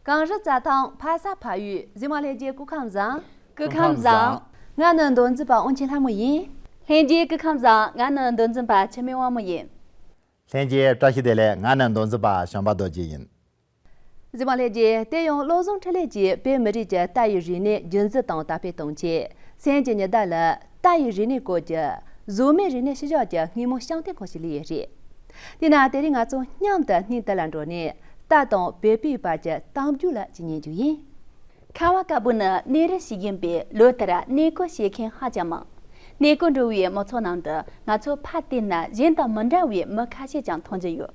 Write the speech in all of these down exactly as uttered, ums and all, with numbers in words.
གངས་རི་རྩྭ་ཐང་ཕ་ས་ཕ་ཡུལ། གཟིགས་མོ་ལྷན་རྒྱས་སྐུ་ཁམས་བཟང་། སྐུ་ཁམས་བཟང་། ང་ནི་མདོ་འཛིན་པ་དབང་ཆེན་ལྷ་མོ་ཡིན། ལྷན་རྒྱས་སྐུ་ཁམས་བཟང་། ང་ནི་མདོ་འཛིན་པ་འཆི་མེད་དབང་མོ་ཡིན། ལྷན་རྒྱས་བཀྲ་ཤིས་བདེ་ལེགས། ང་ནི་མདོ་འཛིན་པ་བྱམས་པ་རྡོ་རྗེ་ཡིན། གཟིགས་མོ་ལྷན་རྒྱས། དེ་ཡང་བློ་བཟང་འཕྲིན་ལས་ཀྱིས་བོད་མི་རིགས་ཀྱི་རྟ་ཡི་རིག་གནས་རྒྱུན་འཛིན་དང་དར་སྤེལ་གཏོང་ཆེད། སེམས་ཀྱི་ཉི་ཟླ་ལ་རྟ་ཡི་རིག་གནས་སྐོར་གྱི་གཟུགས་མེད་རིག་གནས་ཕྱི་བཞག་གི་དངོས་མོ་བཤམས་སྟོན་ཁང་ཞིག་ལས་ཡོད་རེད། དེས་ན་དེ་རིང་ང་ཚོ་མཉམ་དུ་སྣེ་འདི་ལ་འགྲོ་ནས་རྟ་དང་བོད་པའི་བར་གྱི་གཏམ་རྒྱུད་ལ་ཅིག་ཉན་རྒྱུ་ཡིན། ཁ་བ་དཀར་པོ་ནི་གནས་རི་ཞིག་ཡིན་པས། ལོ་ལྟར་གནས་སྐོར་བྱེད་མཁན་ཧ་ཅང་མང་། གནས་སྐོར་འགྲོ་བའི་མི་ཚོགས་ནང་དུ་ང་ཚོ་ཕར་བལྟས་ན་གཞན་དང་མི་འདྲ་བའི་མི་ཁ་ཤས་ཀྱང་མཐོང་རྒྱུ་ཡོད།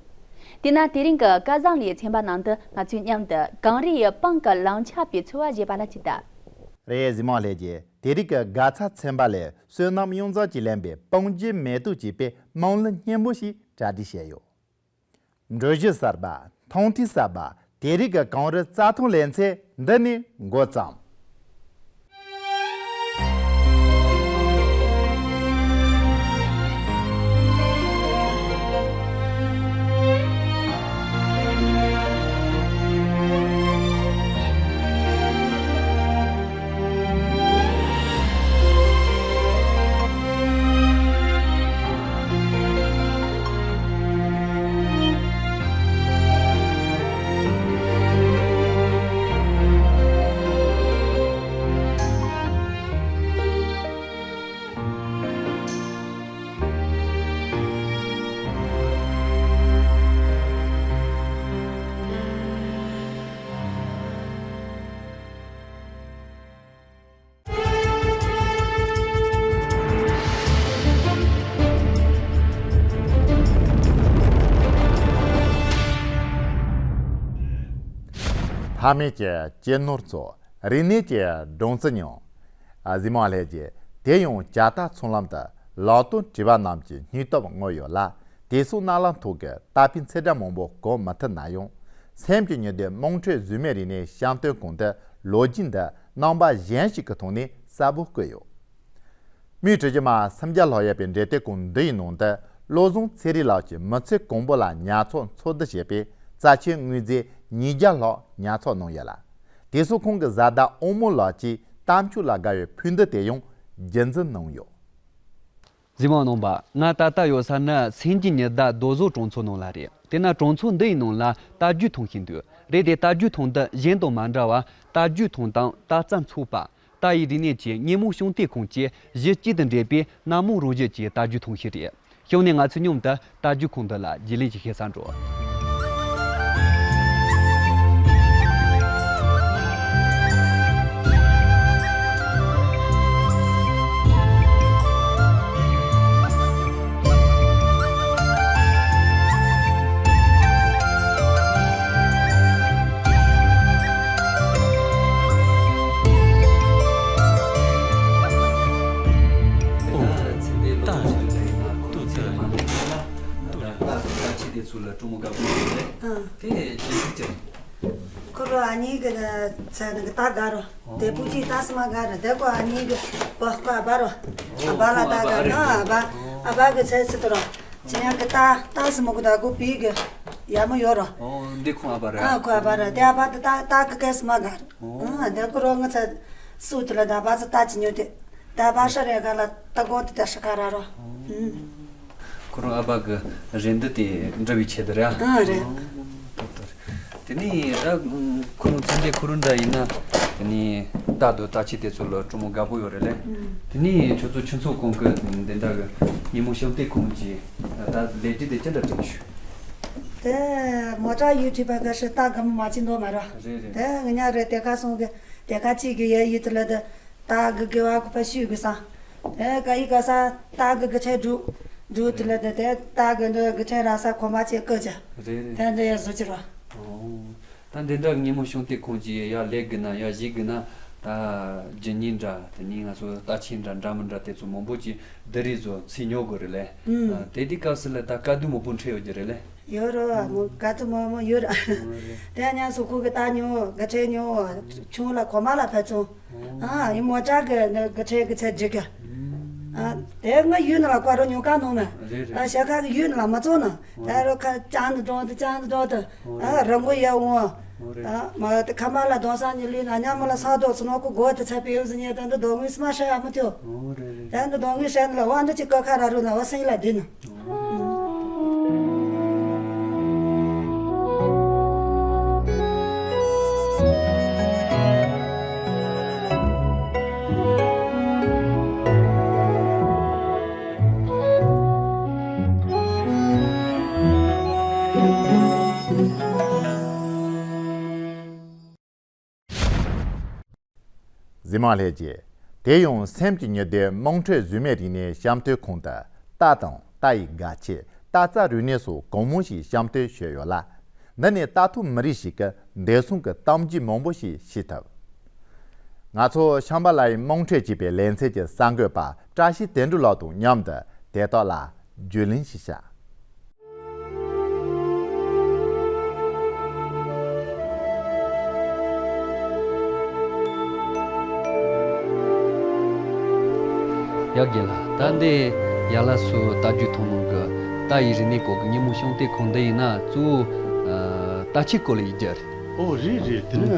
དེས་ན་དེ་རིང་གི་སྐལ་བཟང་ལེའི་ཚན་པ་ནང་དུ་ང་ཚོས་མཉམ་དུ་གངས་རི་ཡི་སྤང་གི་ལམ་ཆགས་པའི་ཚོར་བ་བཞེས་པ་ལ་ཅིག་ལྟ། རེད། གཟིགས་མོ་ལྷན་རྒྱས། དེ་རིང་གི་དགའ་ཚལ་ཚན་པ་ལས་བསོད་ནམས་གཡུ་མཚོ་གིས་ལེན་པའི་སྤང་རྒྱུའི་མེ་ཏོག་ཅེས་པའི་སྨོན་ལམ་སྙན་མོ་ཞིག་གྲ་སྒྲིག་བྱས་ཡོད། འགྲུལ་བཞུད་གསར་པ། མཐོང་ཐོས་གསར་པ། དེ་རིང་གི་གངས་རི་རྩྭ་ཐང་ལེ་ཚན་འདི་ནས་འགོ་བརྩམས། ཕ་མེས་ཀྱི་གཅེས་ནོར་ཚོ། རིག་གནས་ཀྱི་སྦྲང་རྩི་ཉུང་། ཨ། གཟིགས་མོ་ལྷན་རྒྱས། དེ་ཡང་ཇ་རྟ་ཚོང་ལམ་དུ་ལག་སྟོང་བྲིས་པ་རྣམས་ཀྱི་སྙིང་སྟོབས་དངོས་ཡོད་ལ། དེ་སོགས་གནའ་ལམ་ཐོག་གི་རྟ་ཕོའི་འཚེར་སྒྲ་མང་པོ་གོ་མི་ཐུབ་ན་ཡང་། སེམས་ཀྱི་ཉི་ཟླའི་དམངས་ཁྲོད་གཟུགས་མེད་རིག་གནས་བཤམས་སྟོན་ཁང་དུ་ལོ་རྒྱུས་འདི་རྣམ་པ་གཞན་ཞིག་གི་ཐོག་ནས་གསལ་པོ་བཀོད་ཡོད། མིའི་གྲུ་བཞི་མ་སུམ་བརྒྱ་ལྷག་ཡོད་པའི་འབྲེལ་ཡོད་ཁང་འདི་ཡི་ནང་དུ་བློ་བཟང་ཚེ་རིང་ལགས་ཀྱིས་མི་ཚེ་གང་པོ་ལ་ཉར་ཚགས་འཚོལ་བསྡུ་བྱས་པའི་རྩ་ཆེའི་དངོས་རྫས་ཉིས་བརྒྱ་ལྷག་ཉར་ཚགས་གནང་ཡོད་ལ། དེ་སོགས་ཁོང་གི་བཟའ་ཟླ་དབང་མོ་ལགས་ཀྱིས་རྟ་མཆོག་ལ་དགའ་བའི་ཕུད་འདི་དེ་ཡང་རྒྱུན་འཛིན་གནང་ཡོད། གཟིགས་མོ་རྣམ་པ། ང་ད་ལྟ་ཡོད་ས་ནི་སེམས་ཀྱི་ཉི་ཟླ་རྡོ་བཟོ་གྲོང་ཚོ་ནང་ལ་རེད། དེ་ན་གྲོང་ཚོ་འདི་ཡི་ནང་ལ་རྟ་རྒྱུག་འཐེན་བཞིན་འདུག་རེད་དེ། རྟ་རྒྱུག་འཐེན་འདི་གཞན་དང་མ་འདྲ་བར་རྟ་རྒྱུག་འཐེན་སྟངས་རྟ་རྩལ་ཚོགས་པ་རྟ་ཡི་རིག་གནས་ཀྱི་སྙེ་མོ་བཤམས་སྟོན་ཁང་གིས་གཞི་གཅིག་ཏུ་འབྲེལ་བའི་སྣ་མང་རང་བཞིན་གྱི་རྟ་རྒྱུག་འཐེན་བཞིན་རེད། གཤམ་ནས་ང་ཚོས་མཉམ་དུ་རྟ་རྒྱུག་ཁང་འདི་ལ་རྒྱུས་ལོན་ཞིག་བྱེད་ས་འགྲོ། ཨོ། ད་ད་ད་ད་ཅི་དེ་ཚོ་ལ་གྲོགས་མོ་དགའ་པོ་ཡོད་རེད། ཨང་། དེ་ཅི་ཞིག་ཅི། ཁོ་རོ་ཨ་ནི་གི་ཚེ་ནི་གི་ད་དགའ་རོ། དེ་པུ་ཅི་ད་སི་མ་དགའ་རོ། དེ་ཀོ་ཨ་ནི་གི་པ་ཀོ་ཨ་བ་རོ། ཨ་བ་ལ་ད་དགའ་ནོ། ཨ་བ་ཨ་བ་གི་ཚེ་སི་ཏོ་རོ། ཅི་ཡང་གི་ད་ད་སི་མ་གི་ད་གོ་པི་གི་ཡ་མོ་ཡོ་རོ། འདི་ཁོ་ཨ་བ་ར། ཨ་ཁོ་ཨ་བ་ར། དེ་ཨ་བ་ད་ད་ད་གི་ཀེ་སི་མ་དགའ་རོ། ཨ་དེ་ཀོ་རོ་ང་ཚེ་སུ་ཏི་ལ་ད་བ་ཚེ་ད་ཅི་ཉོ་དེ། ད་བ་ཤ་རེ་ག་ལ་ད་གོ་དེ་ད་ཤ་ག་ར་རོ། ཁོ་རང་ཨ་བ་གི་རེ་འདུན་དེ་འདྲ་བའི་ཆེད་དུ་རེད། ཨ་རེད། ཨོ། ད་ད་དེ་ནས་ཨ་ཁོ་རང་ཚན་ཏེ་ཁོ་རང་འདྲ་ཡིན་ན། དེ་ནས་ད་དུ་ད་ཆེད་དེ་ཚོ་ལ་གྲོགས་མོ་དགའ་པོ་ཡོད་རེད་ལེ། དེ་ནས་ཁྱོད་ཚོ་ཁྱུ་ཚོགས་ཁང་གི་འདི་འདྲ་གི་སྙེ་མོ་བཤམས་སྟོན་ཁང་གི་ད་ལས་རིགས་དེ་ཅི་འདྲ་བསྒྲིགས་ཤོག་དེ་མོ་ཊ་ཡུ་ཊུབ་པ་ག་ཤི་ད་ག་མོ་མ་ཅི་འདོད་མ་ར། རེད་རེད། དེ་ང་ཉ་རེད། དེ་ག་སོང་གི་དེ་ག་ཅིག་གི་ཡ་ཡུ་ཏི་ལ་དེ། ད་གི་དགེ་བ་གོ་པ་ཤུ་གི་ས། དེ་ག་ཡི་ག་ས་ད་གི་གི་ཆེ་འགྲུ། འགྲུ་དེ་ལ་དེ་དེ་ད་གི་འདི་གི་ཆེ་ར་ས་གོ་མ་ཆེ་ཀི་ཅི། རེད་རེད། དེ་འདི་ཡ་བཟོ་ཅི་ར། ཨོ། ད་འདི་འདྲ་གི་སྙེ་མོ་བཤམས་སྟོན་ཁང་གི་ཡ་ལས་གི་ན་ཡ་གཞིས་གི་ན། ད་རྒྱུ་ཉིན་འདྲ་དེ་ནི་ང་ཚོ་ད་ཆེན་འདྲ་འདྲ་མི་འདྲ་དེ་ཚོ་མང་པོ་ཅིག་འདི་རིགས་ཚོ་ཚིག་ཉོ་དགོས་རེད་ལེ། ཨུམ། དེ་དུས་སྐབས་སུ་ལ་ད་དཀའ་སྡུག་མང་པོ་འཕྲད་ཡོད་ཀྱི་རེད་ལེ། ཡོད་རོ། མོ་དཀའ་སྡུག་མང་མང་ཡོད་ར། ཨོ་རེད། དེ་ཉ་སུ་ཁུ་གི་ད་ཉོ་གི་ཆེ་ཉོ་ཆུང་ལ་གོ་མ་ལ་ཕ་ཚོ། ཨ་ཡི་མོ་ཊ་གི་ནི་གི་ཆེ་གི་ཚེ་འགྲིག་གི། ཨ། དེ་ང་ཡུལ་ནང་ལ་བཀའ་རོ་ཉོ་ཀ་ནོ་མ། རེད་རེད། ཨ། ཤ་ཁ་གི་ཡུལ་ནང་ལ་མ་ཚོ་ན། ད་རོ་ཁ་ཅང་དུ་འགྲོ་དུ་ཅང་དུ་འགྲོ་དུ། ཨ། རང་མགོ་ཡ་འོང་། ཨ། མ་དེ་ཁ་མ་ལ་གདོང་ས་ཉི་ལི་ན་ཉམ་མ་ལ་ས་རྡོ་ཚུ་ནོ་ཁོ་སྒོ་དེ་ཚ་པེའུ་ཟི་ཉེ་ད་འདི་རྡོ་ངོས་སི་མ་ཧྲ་ཡ་མ་ཐོ། ད་འདི་རྡོ་ངོས་ཧྲ་ནི་ལ་བ་འདི་ཅི་ཀ་ཁ་ར་རུ་ན་བ་སེང་ལ་དེ་ན། གཟིགས་མང་ལྷན་རྒྱས། དེ་ཡང་སེམས་ཀྱི་ཉི་ཟླའི་དམངས་ཁྲོད་རྫུན་མའི་རིག་གནས་གཤམ་སྟོན་ཁང་དུ། རྟ་དང་རྟ་ཡི་སྒ་ཆས། རྟ་རྩ་རིག་གནས་སོགས་གང་མང་ཞིག་གཤམ་སྟོན་ཞུས་ཡོད་ལ། འདི་ནས་རྟ་ཐོག་མི་རིགས་ཤིག་གི་འདས་སོང་གི་གཏམ་རྒྱུད་མང་པོ་ཞིག་ཤེས་ཐུབ། ང་ཚོ་ཤམ་བྷ་ལ་ཡི་དམངས་ཁྲོད་ཅེས་པའི་ལེ་ཚན་གྱི་གསར་འགོད་པ་བཀྲ་ཤིས་དོན་གྲུབ་ལགས་དང་མཉམ་དུ་དེ་དག་ལ་བརྒྱུད་ལེན་ཞིག་བྱ། ཡ་རྒན་ལགས། ད་འདི་ཡ་ལ་སུ་རྟ་རྒྱུག་ཐོག་ནང་གི་རྟ་ཡི་རིག་གནས་སྐོར་གྱི་ཉིན་མོ་ཤོང་སྟེ་ཁོང་འདི་ཡིན་ན་གཙོ་བོ་ཨ་རྟ་ཆས་སྐོར་ལ་ཡིག་རྒྱུ་རེད། ཨོ་རེད་རེད། དེ་ནི་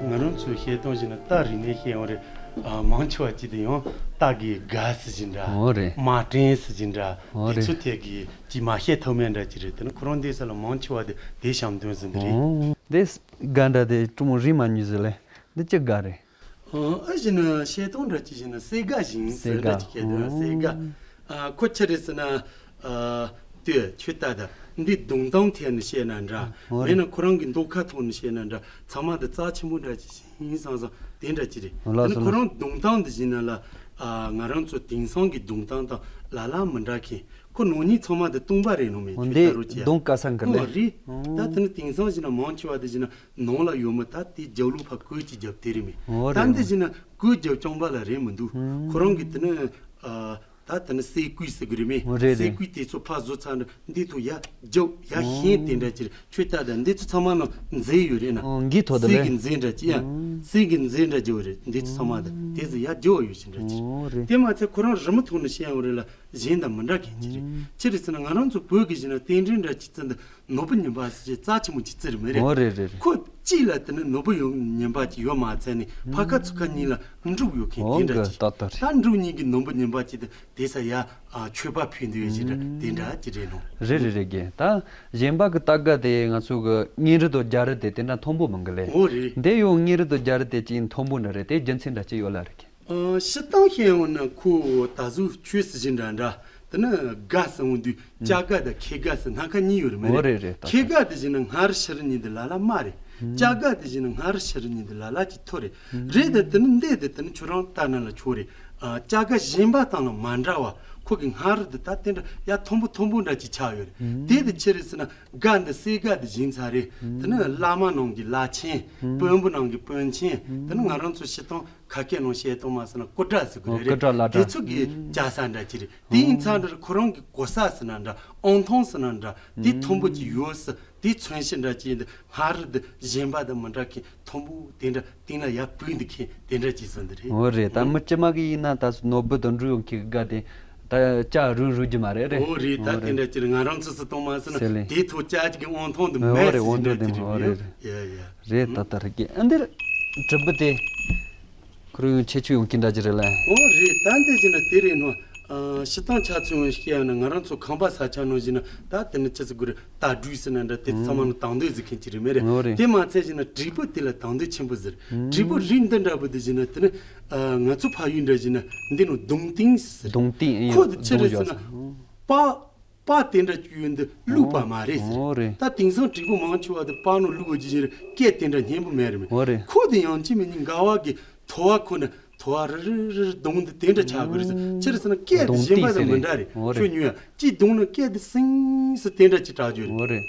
ང་རང་ཚོའི་བཤད་སྟངས་བཞིན་ན་རྟ་རིག་གནས་བཤད་ཡོང་རེད། ཨ། མང་ཆེ་བ་ཅིག་དེ་ཡང་རྟ་གི་སྒ་ཟེར་གྱི་འདྲ། ཨོ་རེད། མ་ཏྲེན་ཟེར་གྱི་འདྲ། ཨོ་དེ་རེད། ཚོ་ཐད་ཀྱི་ཅིག་མ་བཤད་ཐབས་མེད་འདྲ་ཅིག་རེད། དེ་ནི་ཁོ་རང་འདས་ས་ལ་མང་ཆེ་བ་དེ་དེ་བཤམས་དོན་ཟིན་འདི་རེད། ཨོ། འདི་སྒ་འདྲ་དེ་གྲུ་མོ་རིག་མ་ཉུས་ཟེར་ལེ། འདི་ཅི་སྒ་རེད། ཨ། ཨ་བཞིན་ན་བཤད་སྟངས་འདྲ་ཅིག་བཞིན་ན་སེ་སྒ་བཞིན་སེ་སྒ་འདྲ་ཅིག་བཤད་དོན་སེ་སྒ། ཨོ། ཨ། ཁོ་ཆི་རེད་ཟེར་ན། ཨ། ལྟོས་ཁྱོད་ལྟ་ད། འདི་གདོང་གཏམ་ཐད་ནས་བཤད་ན་འདྲ། ཨོ་རེད། མེད་ན་ཁོ་རང་གི་མདོ་ཁ་ཐོག་ནས་བཤད་ན་འདྲ། ཚང་མ་འདི་རྩ་ཆེན་པོ་འདྲ་ཅིག་ཡིན་བསམ་བསམ་དེ་འདྲ་ཅིག་རེད། ལགས་སོ། དེ་ནི་ཁོ་རང་གདོང་གཏམ་འདི་བཞིན་ན་ལ། ཨ། ང་རང་ཚོ་དེང་སང་གི་གདོང་གཏམ་དང་ལ་ལ་མི་འདྲ་མཁན། ཁོ་ནང་ཉིད་ཚང་མ་འདི་སྟོང་པ་རེད་ནོ་མེད། འོ་ཁྱོད་འདི་ལྟ་རོ་ཅི་ཡ། གདོང་དཀར་ས་འགི་ཨོ་ལེ། རེད། ཨོ། ད་དེ་ནི་དེང་སང་བཞིན་ན་མང་ཆེ་བ་འདི་བཞིན་ན་ནང་ལ་ཡོད་མི་ད་དེ་རྒྱབ་ལོགས་ཕར་བཀོད་ཅིག་རྒྱབ་དེ་རེད་མེད། ཨོ་རེད། ད་འདི་བཞིན་ན་བཀོད་རྒྱབ་རྐྱང་པ་ལ་རེད་མི་འདུག་ཨོ། ཁོ་རང་གི་དེ་ནི། ཨ། ད་དེ་ནི་སེ་བཀོད་ཟེར་གི་རེད་མེད། ཨོ་རེད་རེད། སེ་བཀོད་དེ་ཚོ་ཕར་བཟོ་ཚར་ན་འདི་ཐོག་ཡར་རྒྱབ་ཡར་ཨོ་ཤན་དེ་འདྲ་ཅིག་རེད། ཁྱོད་ལྟ་ད་འདི་ཚོ་ཚང་མ་ནང་མཛེས་ཡོད་རེད་ན། ཨོ། འགི་ཐོག་ད་སེ་ལེ། གི་མཛེས་འདྲ་ཅིག་ཡ། ཨོ། སེ་གི་མཛེས་འདྲ་རྒྱབ་རེད། འདི་ཚོ་ཚང་མ་ད་དེ་ཚོ་ཡར་རྒྱབ་ཡོད་ཤིག་འདྲ་ཅིག་ཨོ་རེད། དེ་མ་ཚད་ཁོ་རང་རི་མོ་ཐོག་ནས་བཤད་ཡོང་རེད་ལ། གཞན་དང་མི་འདྲ་མཁན་ཅིག་རེད། ཨོ། ཅི་རེད་ཟེར་ན་ང་རང་ཚོ་བོད་ཀྱི་བཞིན་ན་རྟེན་འབྲེལ་འདྲ་ཅིག་བརྩི་འདི་ནོར་བུ་ཉི་མ་ཟེར་ཅིག་རྩ་ཆེན་པོ་ཅིག་བརྩི་རེད་མེད་རེད། ཨོ་རེད་རེད་རེད། ཁོ་གཅིག་ལ་དེ་ནི་ནོར་བུ་ཡོང་ཉན་པ་ཅིག་ཡོད་མ་ཚད་ནི་ཕ་ཁ་ཚུ་ཁ་གཉིས་ལ་འབྲུག་ཡོད་མཁན་ཨོ་དེ་འདྲ་གི་ཅིག་ཏག་ཏག་རེད། ད་འབྲུག་གཉིས་ཀྱི་ནོར་བུ་ཉན་པ་ཅིག་དེ་དེ་ས་ཡ་ཨ་མཆོད་པ་ཕུལ་འདོད་ཡོད་ཅིག་འདྲ་དེ་འདྲ་ཅིག་རེད་ནོ། རེད་རེད་རེད་རྒན། ད་གཞན་པ་གི་རྟ་སྒ་དེ་ང་ཚོ་གི་མངའ་རིས་དང་རྒྱ་རིས་དེ་དེ་འདྲ་མཐོན་པོ་མང་གི་ལེ། ཨོ་རེད། འདི་ཡང་མངའ་རིས་དང་རྒྱ་རིས་དེ་ཅིག་མཐོན་པོ་འདྲ་རེད། དེ་རྒྱུ་མཚན་འདྲ་ཅིག་ཡོད་ལ་རེད་གི། ཨ། སྤྱིར་བཏང་བཤད་ཡོང་ན་ཁོ་ད་གཟོད་ཆོས་སྲིད་ཀྱི་འདྲ་འདྲ། དེ་ནི་སྒ་ཟེར་འོང་དུས་ཨུ་སྐྱ་སྒ་དང་ཁྱི་སྒ་ཟེར་སྣ་ཁ་གཉིས་ཡོད་རེད་མ་ཨོ་རེད། རེད་རེད། ད་ཁྱི་སྒ་དེ་བཞིན་ན་སྔར་ཕྱི་རུ་ཉིན་དེ་ལ་ལ་མ་རེད། ཨུ་སྐྱ་སྒ་དེ་བཞིན་ན་སྔར་ཕྱི་རུ་ཉིན་དེ་ལ་ལ་ཅིག་མཐོ་རེད། ཨུ་རེད་དེ་དེ་ནི་འདི་དེ་དེ་ནི་ཁྱོད་རང་ལྟ་ན་ལ་ཆོག་རེད། ཨ། སྐྱ་སྒ་གཞན་པ་དང་ལ་མ་འདྲ་བ་ཁོ་གི་སྔར་དེ་ད་དེ་འདྲ་ཡ་མཐོན་པོ་མཐོན་པོ་འདྲ་ཅིག་ཆགས་ཡོད་རེད། ཨུ་དེ་དེ་ཆི་རེད་ཟེར་ན་སྒ་འདི་སེ་སྒ་དེ་བཞིན་ཚར་རེད། ཨུ་དེ་ནི་བླ་མ་ནང་གི་བླ་ཆེན། ཨུ་དཔོན་པོ་ནང་གི་དཔོན་ཆེན། ཨུ་དེ་ནི་ང་རང་ཚོ་སྤྱིར་བཏང་ཁ་སྐད་ནང་བཤད་སྟངས་མ་ཟེར་ན་སྐུ་དྲག་ཟེར་གི་རེད། སྐུ་དྲག་བླ་དྲག་དེ་ཚོ་གི་སྐྱ་ས་འདྲ་ཅིག་རེད། དེ་ཡིན་ཚར་འདྲ་ཁོ་རང་གི་གོ་ས་ཟེར་ན་འདྲ་ཨང་ཐང་ཟེར་ན་འདྲ་དེ་མཐོན་པོ་ཅིག་ཡོད་ཟེར། དེ་མཚོན་བྱེད་འདྲ་ཅིག་ཡིན་དུས་སྔར་དེ་གཞན་པ་དང་མི་འདྲ་མཁན་མཐོན་པོ་དེ་འདྲ་སྟེང་ལ་ཡར་བུད་འདུག་མཁན་དེ་འདྲ་ཅིག་ཟེར་འདི་རེད། འོ་རེད། ད་མི་སྤྱི་མ་གི་ཡིན་ན་ད་ནོར་བུ་དང་འབྲུ་ཡོང་མཁན་གི་སྒ་དེ་ད་སྐྱ་རུལ་རུལ་རྒྱུ་མ་རེད། རེད། འོ་རེད། ད་འོ་དེ་རེད། འདྲ་ཅིག་རེད། ང་རང་ཚོ་སུ་གཏོང་མ་ཟེར་ན་ཟེར་ལེ། དེ་ཐོག་སྐྱ་ཅིག་གི་དབང་ཐང་དུ་འོ་མེད་རེད། ཟེར་འོ་འདྲ་འདྲ་ཅིག་འདྲ་རེད། འོ་རེད། ཡ་ཡ། རེད། ད་ལྟ་རེད་གི་ཨ་འདིར་གྲི་འབུ་དེ་ཁོ་རང་ཡང་ཆེ་ཆུང་ཡོང་གི་འདྲ་ཅིག་རེད་ལ། འོ་རེད། ད་འདི་བཞིན་ན་དེ་རེད་ནོ། ཨ། སྤྱིར་བཏང་ཆ་ཚང་བཤད་ཡང་ན་ང་རང་ཚོ་ཁང་པ་ས་ཆ་ནང་བཞིན་ན་ད་དེ་ནི་ཅི་ཟེར་དགོས་རེད། རྟ་སྦྲུལ་ཟེར་ན་འདྲ་དེ་ཚང་མ་ནི་དང་དོད་ཟེར་མཁན་ཅིག་རེད་མེད་རེད། འོ་རེད། དེ་མ་ཚད་བཞིན་ན་དྲིལ་བུ་དེ་ལ་དང་དོད་ཆེན་པོ་ཟེར། དྲིལ་བུ་རིགས་འདི་འདྲ་བུ་དེ་བཞིན་ན་དེ་ནི་ཨ་ང་ཚོ་ཕ་ཡུལ་འདྲ་བཞིན་ན་འདི་ནི་གདོང་ཏིང་ཟེར། གདོང་ཏིང་ཨེ་ཁོ་དེ་ཆི་རེད་ཟེར་ན་གདོང་བཞག་ཟེར། པ། པ་དེ་འདྲ་བཅུག་ཡོད་འདི་བླུགས་པ་མ་རེད་ཟེར། འོ་རེད། ད་དེང་སང་དྲིལ་བུ་མང་ཆེ་བ་དེ་པ་ནང་བླུགས་པ་ཅིག་ཡིན་རེད། སྐད་དེ་འདྲ་སྙན་པོ་མེད་རེད་མེད། འོ་རེད། ཁོ་དེ་ཡང་ཅི་མི་ཉན་ག་བ་གི་ཐོ་བ་ཁོ་ན་ཐོ་བ་རི་རི་རི་རི་གདོང་འདི་དེ་འདྲ་ཆགས་དགོས་རེད་ཟེར། ཨང་། ཆི་རེད་ཟེར་ན་སྐད་དེ་གདོང་གཞན་པ་ཏིག་དང་ཟེར་མི་རེད། འདྲ་རེད། འོ་རེད། ཁྱོད་ཉོན་ཡ་ཅིག་གདོང་ན་སྐད་དེ་སིང་སིང་དེ་འདྲ་ཅིག་གྲགས་རྒྱུ་རེད། འོ་རེད།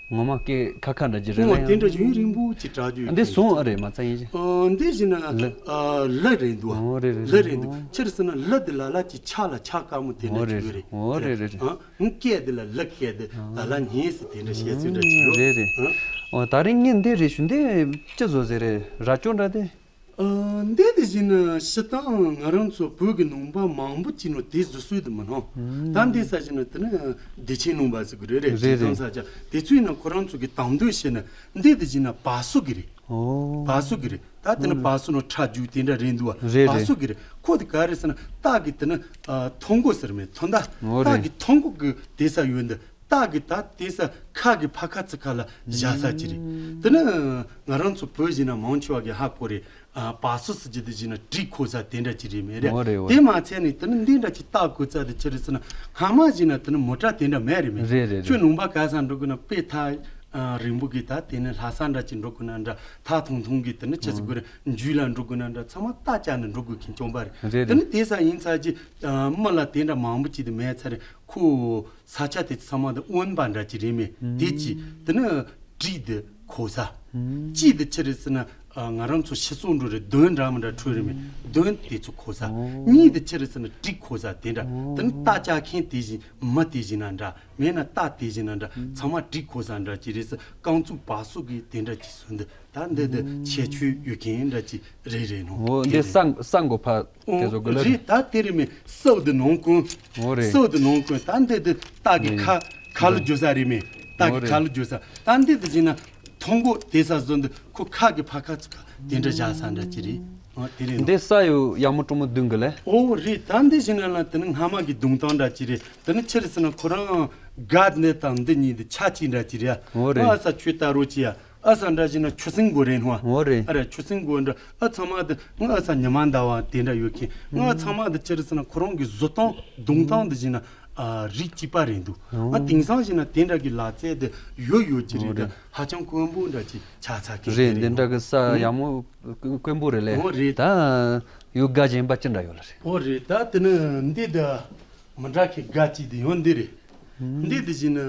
ངོ་མ་སྐད་ཁ་ཁ་འདྲ་ཅིག་རེད་ལ། ངོ་མ་དེ་འདྲ་ཡུན་རིང་པོ་ཅིག་གྲགས་རྒྱུ་ཡོད་འདི་མཁན་ཟུང་ཅིག་ཨ་རེད་མ་ཚད་ཡིན་ཞིང་། ཨ། འདི་བཞིན་ན་ལི། ཨ། ལི་རེད་འདུག་འོ་རེད་རེད། ལི་རེད་འདུག་འོ། ཆི་རེད་ཟེར་ན་ལི་འདི་ལ་ལ་ཅིག་ཆག་ལ་ཆག་དཀའ་མོ་དེ་འདྲ་ཅིག་ཡོད་རེད། འོ་རེད་རེད་རེད། ཨ། ངའི་སྐད་འདི་ལ་ལི་སྐད་འདི་ལ་ལ་ཉན་ཟེར་དེ་འདྲ་བཤད་ཚུལ་འདྲ་ཅིག་ཡོད། རེད་རེད། ཨ། འོ་ད་རིང་ངས་འདི་རེད་ཞུ་འདི་ཅི་བཟོ་ཟེར་རེད། རྭ་ཅོ་འདྲ་དེ། ཨ། འདི་དེ་བཞིན་ནི་སྤྱིར་བཏང་ང་རང་ཚོ་བོད་ཀྱི་ནང་པ་མང་པོ་ཅིག་ནང་དེ་བཟོ་སྲོལ་དུ་མི་སྣང་། ད་འདི་ས་བཞིན་ནི་དེ་ནི་བདེ་ཆེན་ནང་པ་ཟེར་གི་རེད། རེད། རེད། སྤྱིར་བཏང་ས་ཆ་དེ་ཚོའི་ནང་ཁོ་རང་ཚོ་གི་དང་དོད་བྱས་ནི་འདི་དེ་བཞིན་ནི་བ་སོ་གི་རེད། ཨོ། བ་སོ་གི་རེད། ད་དེ་ནི་བ་སོ་ནང་ཁྲ་རྒྱུག་དེ་འདྲ་རེད་འདུག་བ། རེད། བ་རེད། སོ་གི་རེད། ཁོ་དེ་ག་རེད་ཟེར་ན་སྟག་གི་དེ་ནི་ཨ། ཐོང་གོ་ཟེར་མེད་ཐོང་ད། ཨོ། རེད། སྟག་གི་ཐོང་གོ་གི་དེ་ས་ཡོད་འདི། སྟག་གི་ད་དེ་ས་ཁ་གི་ཕ་ཁ་ཚི་ཁ་ལ་བཞག་ས་ཅི་རེད། དེ་ནི་ང་རང་ཚོ་བོད་བཞིན་ན་མང་ཆེ་བ་གི་ཧ་གོ་རེད། ཨ། བ་སོ་ཟེར་གྱི་དེ་བཞིན་ན་གྲི་ཁོ་ས་དེ་འདྲ་ཅི་རེད་མེད་རེད། འོ་རེད། འོ་དེ་རེད། མ་ཚད་ནི་དེ་ནི་འདི་འདྲ་ཅི་སྟག་གོ་ས་དེ་ཅི་རེད་ཟེར་ན་སྔ་མ་བཞིན་ན་དེ་ནི་མོ་ཊ་དེ་འདྲ་མེད་རེད་མེད། རེད། རེད། ཁྱོད། རེད། ནང་པ་ག་ས་འགྲོ་དགོས་ན་དཔེ་ཐག་ཨ། རིང་པོ་གི་ད་དེ་ནི་ལྷ་ས་འདྲ་ཅི་འགྲོ་དགོས་ན་འདྲ། ཐག་ཐུང་ཐུང་གི་དེ་ནི་ཆི་ཟེར་དགོས་རེད། འཇུས་ལ་འགྲོ་དགོས་ན་འདྲ། ཚང་མ་སྟག་བཅག་ནི་འགྲོ་དགོས་མཁན་བྱུང་པ་རེད། རེད། དེ་རེད། ནི་དེ་ས་ཡིན་ཚ་ཅི། ཨ། མི་ལ་དེ་འདྲ་མང་པོ་ཅིག་དེ་མེད་ཚ་རེད། ཁོ་ས་ཆ་དེ་ཚང་མ་དེ་དབོན་པ་འདྲ་ཅིག་རེད་མེད། དེ་ཅི་དེ་ནི་གྲི་དེ་གོ་ས། གཅིག་དེ་ཅི་རེད་ཟེར་ན་ཨ། ང་རང་ཚོ་ཤི་སོང་འགྲོ་རེད། གདོན་འདྲ་མི་འདྲ་འཕྲོད་རེད་མེད། གདོན་དེ་ཚོ་གོ་ས། གཉིས་དེ་ཅི་རེད་ཟེར་ན་གྲི་གོ་ས་དེ་འདྲ། དེ་ནི་སྟག་བཅག་མཁན་དེ་བཞིན་མི་དེ་བཞིན་ན་འདྲ། མེད་ན་སྟག་དེ་བཞིན་ན་འདྲ། ཚང་མ་གྲི་གོ་ས་འདྲ་ཅིག་རེད་ཟེར། རྐང་བཙུགས་བ་སོ་གི་དེ་འདྲ་ཅིག་ཟེར་འདི། ད་འདི་འདི་ཁྱད་ཆོས་ཡོད་མཁན་འདྲ་ཅིག་རེད། རེད་ནོ། འོ། དེ་འདི་རེད། ས་ས་མགོ་ཕ་དེ་ཚོ་གི་ལ་རེད། རེད། ད་དེ་རེད་མེད། སྲབ་འདི་ནང་གོན། འོ་རེད། སྲབ་འདི་ནང་གོན། ད་འདི་འདི་སྟག་གི་ཁ་ཁ་ལ་འཇོ་ས་རེད་མེད། སྟག་གི་ཁ་ལ་འཇོ་ས། ད་འདི་འདི་བྱས་ན་ཐོང་གོ་དེ་ས་བཟོ་འདི་ཁོ་ཁ་གི་ཕ་ཁ་ཚི་ཁ་དེ་འདྲ་བཞག་ས་འདྲ་ཅིག་རེད། ཨ། དེ་རེད་ནོ། འདི་ས་ཡོ་ཡ་མོ་གྲོ་མོ་བདུན་གི་ལས། འོ་རེད། ད་འདི་བྱས་ན་ལ་དེ་ནི་སྔ་མ་གི་གདུང་ཐང་འདྲ་ཅིག་རེད། དེ་ནི་ཆི་རེད་ཟེར་ན་ཁོ་རང་སྒ་འདི་དང་འདི་གཉིས་འདི་ཆ་གཅིག་འདྲ་ཅིག་རེད། འོ་རེད། ཨ་ས་ཆོས་ལྟ་རོགས་ཅི་ཡ། ཨ་ས་འདྲ་བཞིན་ན་ཆུ་སྲིན་མགོ་རེད་ནོ། འོ་རེད། ཨ་རེད། ཆུ་སྲིན་མགོ་འདྲ། ཨ་ཚང་མ་དེ་ང་ཨ་ས་ཉི་མ་ཟླ་བ་དེ་འདྲ་ཡོད་མཁན། ང་ཨ་ཚང་མ་དེ་ཅི་རེད་ཟེར་ན་ཁོ་རང་གི་བཟོ་སྟངས་གདུང་སྟངས་དེ་བཞིན་ན་ཨ་རིགས་གཅིག་པ་རེད་འདུག། ཨ་དེང་སང་བཞིན་ན་དེ་འདྲ་གི་ལག་རྩལ་དེ་ཡོད་ཡོད་ཅི་རེད། འོ་རེད། ད་ཧ་ཅང་དཀོན་པོ་འདྲ་ཅིག་ཆགས་ཚར་མཁན་རེད། དེ་རེད་འདི་འདྲ་ནོ། གི་ས་ཡ་མོ་དཀོན་པོ་རེད་ལས། འོ་རེད། ད་ཡོ་སྒ་གཞན་པ་ཅི་འདྲ་ཡོད་ལ་རེད། འོ་རེད། ད་དེ་ནི་འདི་ད། མི་འདྲ་མཁན་སྒ་གཅིག་དེ་ཡང་འདི་རེད། འདི་དེ་བཞིན་ནི་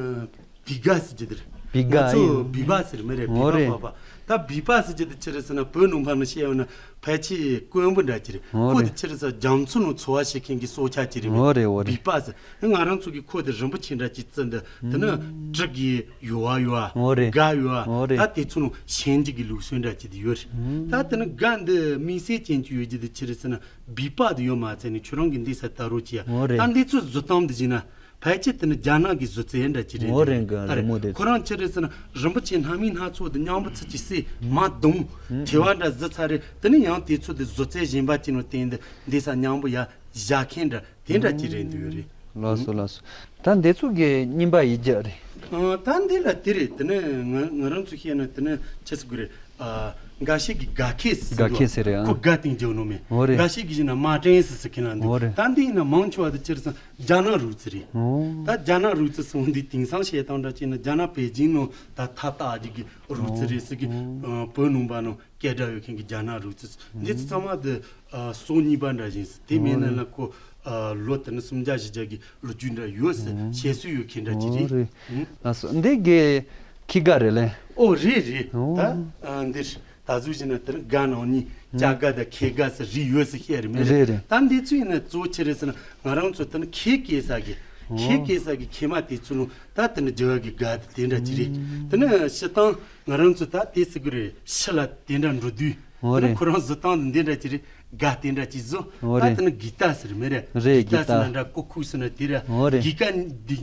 བི་སྒ་ཟེར་གྱི་དེ་རེད། བི་སྒ་ང་ཚོ་ཡིན། བི་པ་ཟེར་མི་རེད། འོ་བི་པ་རེད། པ་པ། ད་བི་པ་ཟེར་གྱི་དེ་ཅི་རེད་ཟེར་ན་བོད་ནང་ཕར་ནས་བཤད་ཡོང་ན་ཕལ་ཆེར་དཀོན་པོ་འདྲ་ཅིག་རེད། འོ་ཁོ་རེད། དེ་ཅི་རེད་ཟེར་རྒྱ་མཚོ་ནང་འཚོ་བ་བྱེད་མཁན་གྱི་སྲོག་ཆགས་ཅིག་རེད་མོད། འོ་རེད། འོ་རེད། བི་པ་ཟེར། ང་རང་ཚོ་གི་ཁོ་དེ་རིན་པོ་ཆེ་འདྲ་ཅིག་བརྩི་འདི། དེ་ནི་གྲི་གི་ཡོ་བ་ཡོ་བ། འོ་རེད། སྒ་ཡོ་བ། འོ་རེད། ད་དེ་ཚོ་ནང་ཤན་འབྱེད་ཀྱི་ལུགས་སྲོལ་འདྲ་ཅིག་དེ་ཡོད་རེད། ད་དེ་ནི་སྒ་འདི་དམིགས་བསལ་ཅན་ཅིག་ཡོད་རྒྱུ་དེ་ཅི་རེད་ཟེར་ན། བི་པ་དེ་ཡོད་མ་ཚད་ནི་ཁྱོད་རང་གི་འདི་ས་ལྟ་རོགས་ཅི་ཡ། འོ་རེད། ད་འདི་ཚོ་བཟོ་སྟངས་འདི་བྱས་ན་ཕལ་ཆེར་དེ་ནི་རྒྱ་ནག་གི་བཟོ་རྩལ་འདྲ་ཅིག་རེད། འོ་རེད། འགའ་ཨ་རེད། རི་མོ་དེ་ཁོ་རང་ཅི་རེད་ཟེར་ན་རིན་པོ་ཆེ་སྣ་མིན་སྣ་ཚོགས་དེ་མཉམ་པོ་ཚུར་ཅིག་བསྲེས་མ་བརྡུངས་ཐལ་བ་འདྲ་བཟོས་ཚར་རེད། དེ་ནི་ཡང་དེ་ཚོ་དེ་བཟོ་རྩལ་གཞན་པ་ཅིག་ནང་བརྟེན་ཏེ་འདི་ས་མཉམ་པོ་ཡ་བཞག་མཁན་འདྲ་དེ་འདྲ་ཅིག་རེད་འདུག་ཡོད་རེད། ལགས་སོ་ལགས་སོ། ད་འདི་ཚོ་གི་རྙིང་པ་ཡི་རྒྱ་རེད། ཨ། ད་འདི་ལ་དེ་རེད། དེ་ནི་ང་ང་རང་ཚོ་བཤད་ན་དེ་ནི་ཆི་ཟེར་དགོས་རེད། ཨ། འགའ་ཤས་ཀྱིས་སྒ་ཁེ་ཟེར་སྒ་ཁེ་ཟེར་རེད། ཨ། ཁོ་སྒ་སྟེང་རྒྱག་ནོ་མེད། འོ་རེད། འགའ་ཤས་ཀྱིས་བཤད་ན་མ་ཀྲན་ཟེར་ཟེར་མཁན་ལ་འདུག། འོ་རེད། ད་འདི་ཡིན་ན་མང་ཆེ་བ་དེ་ཅི་རེད་ཟེར་ན་རྒྱ་ནག་རུས་རྩལ་རེད། འོ། ད་རྒྱ་ནག་རུས་རྩལ་སོང་འདི་དེང་སང་བཤད་སྟངས་འདྲ་བྱས་ན་རྒྱ་ནག་པེ་ཅིང་ནང་ད་ཐ་ཏག་ཅིག་གི་རུས་རྩལ་རེད་ཟེར་གི། ཨ། བོད་ནང་པ་ནང་སྐད་གྲགས་ཡོད་མཁན་གྱི་རྒྱ་ནག་རུས་རྩལ་འདི་ཚོ་ཚང་མ་དེ་ཨ་སོ་གཉིས་པ་འདྲ་བཞིན་ཟེར། དེ་མིན་ན་ལ་ཁོ་ཨ་ལོ་དེ་ནི་སུམ་བརྒྱ་བཞི་བརྒྱ་གི་ལོ་རྒྱུས་འདྲ་ཡོད་ཟེར། བཤད་སྲོལ་ཡོད་མཁན་འདྲ་ཅིག་རེད། ཨ་སོ་འདི་གི་ཁྱི་སྒ་རེད་ལེ། ཨོ་རེད་རེད། ད་ཨ་འདིར་ད་གཟོད་བྱས་ན་དེ་ནི་སྒ་ནང་གཉིས་ལྕགས་སྒ་དང་ཁྱི་སྒ་ཟེར་རིགས་ཡོད་ཟེར་བཤད་རེད་མེད་རེད། རེད་རེད། ད་འདི་ཚོ་ཡིན་ན་གཙོ་བོ་ཅི་རེད་ཟེར་ན་ང་རང་ཚོ་དེ་ནི་ཁྱི་སྐྱེ་ས་གི་ཁྱི་སྐྱེ་ས་གི་ཁྱི་མ་དེ་ཚོ་ནང་ད་དེ་ནི་རྒྱ་གར་གི་སྒ་དེ་དེ་འདྲ་ཅིག་རེད། དེ་ནི་སྤྱིར་བཏང་ང་རང་ཚོ་ད་དེ་ཟེར་གི་རེད། ཕྱི་ལ་དེ་འདྲ་འགྲོ་དུས། འོ་རེད། ཁོ་རང་བཟོ་སྟངས་འདི་འདྲ་ཅིག་རེད། སྒ་དེ་འདྲ་ཅིག་བཟོ། རེད། ད་དེ་ནི་གི་ཏ་ཟེར་མེད་རེད། རེད། གི་ཏ་ཟེར་ན་འདྲ་ཀོ་ཁུག་ཟེར་ན་དེ་རེད། འོ་རེད། གི་ཀ་འདི་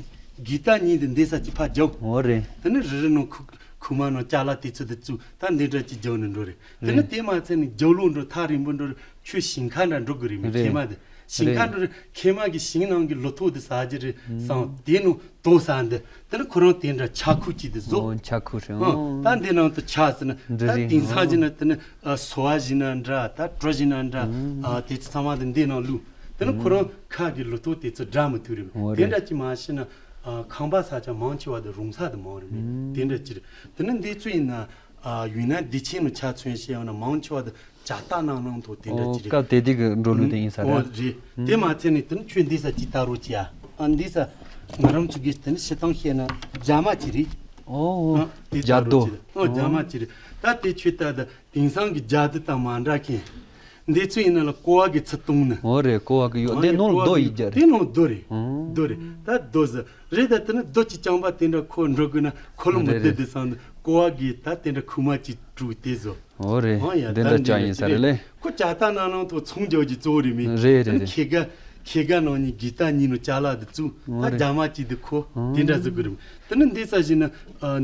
གི་ཏ་གཉིས་འདི་འདི་ས་ཅིག་ཕར་རྒྱབ། འོ་རེད། དེ་ནི་རི་རི་ནང་ཁུག་ཁུག་མ་ནང་ཅ་ལག་དེ་ཚོ་དེ་བཙུགས་ད་འདི་འདྲ་ཅིག་རྒྱབ་ནས་འགྲོ་རེད། དེ་ནི་རེད། དེ་མ་ཚད་ནི་རྒྱབ་ལོགས་འགྲོ་ཐག་རིང་པོ་འགྲོ་རེད། ཁྱོད་ཞིང་ཁ་འདྲ་འགྲོ་དགོས་རེད་མི་རེད། ཁྱེད་མ་དེ། ཞིང་ཁ་འགྲོ་རེད། ཁྱེད་མ་གི་ཞིང་ནང་གི་ལོ་ཐོག་དེ་ཟ་རྒྱུ་རེད་བསམ་དེ་ནང་དོ་ས་འདི། དེ་ནི་ཁོ་རང་དེ་འདྲ་ཆ་ཁུག་ཅིག་དེ་བཟོ། ཨོ་ཆ་ཁུག་རེད། ཨོ། ད་འདི་ནང་དུ་ཆ་ཟེར་ན་འདི་ད་རེད། དེང་སང་ཨོ་བྱས་ན་དེ་ནི་ཨ་སོ་བ་བྱས་ན་འདྲ་ད་གྲོ་བྱས་ན་འདྲ། ཨ་དེ་ཚོ་ཚང་མ་དེ་འདི་ནང་བླུགས། དེ་ནི་ཁོ་རང་ཁ་གི་ལོ་ཐོག་དེ་ཚོ་འདྲ་མི་ཐུབ་རེད། ཨོ་དེ་རེད། འདྲ་ཅིག་མ་བྱས་ན་ཨ་ཁང་པ་ས་ཆ་མང་ཆེ་བ་དེ་རུང་ས་དེ་མང་རེད་མེད། དེ་འདྲ་ཅིག་རེད། དེ་ནི་འདི་ཚོ་ཡིན་ན་ཨ་ཡུན་ནན་བདེ་ཆེན་ནང་ཆ་མཚོན་བྱས་ཡོང་ན་མང་ཆེ་བ་དེ། ཇ་རྟ་ནང་ནང་དུ་དེ་འདྲ་ཅི་རེད། སྐབས་དེ་དུས་ཀྱི་འགྲོ་ལུགས་དེ་ཡིན་ས་རེད། ཨོ་རེད། དེ་མ་ཚད་ནི་དེ་ནི་ཁྱོད་འདི་ས་ཅི་ལྟ་རོགས་ཅི་ཡ། ཨ་འདི་ས་ང་རང་ཚོ་གིས་དེ་ནི་སྤྱིར་བཏང་བཤད་ན་རྒྱ་མ་ཅི་རེད། ཨོ་ཨ་དེ་རྒྱ་ལྟ་རྡོ། རོགས་ཅི་རེད། ཨོ་རྒྱ་མ་ཅི་རེད། ད་དེ་ཁྱོད་ལྟ་ད་དེང་སང་གི་རྒྱ་དེ་དང་མ་འདྲ་མཁན། འདི་ཚོ་ཡིན་ན་ལ་ཀོ་བ་གི་ཚུར་བཏུང་ནི། ཨོ་རེད་ཀོ་བ་གི་ཡོད་འདི་ནང་ལ་རྡོ་ཡི་རྒྱ་རེད། དེ་ནང་རྡོ་རེད། རྡོ་རེད། ད་རྡོ་ཟེར། རེད་ད་དེ་ནི་རྡོ་གཅིག་རྐྱང་པ་དེ་འདྲ་ཁོ་འགྲོ་དགོས་ན་ཁོ་ལོ་མི་རེད་བདེ་རེད། བདེ་སང་འདི་ ཀོ་བ་གི་ད་དེ་འདྲ་ཁུག་མ་ཅིག་བྲུས་དེ་བཟོ། འོ་རེད། ཨང་ཡ། འདི་ད་འདྲ་འདི་ཅག་ཡིན་ས་རེད་ལེ། ཁོ་ཇ་རྟ་ནང་ནང་དུ་ཚོང་རྒྱག་གི་གཙོ་བོ་རེད་མིན། རེད་རེད་ད་རེད། ཁེ་ག་ཁེ་ག་ནང་ནས་གི་ད་ཉིན་ནོ་ཅ་ལག་དུ་བཙུགས། འོ་ད་རེད། རྒྱ་མ་ཅིག་དུ་ཁོ་འོ་དེ་འདྲ་རེད། བཟོ་གི་རེད། དེ་ནི་འདི་ས་ཞིག་ན་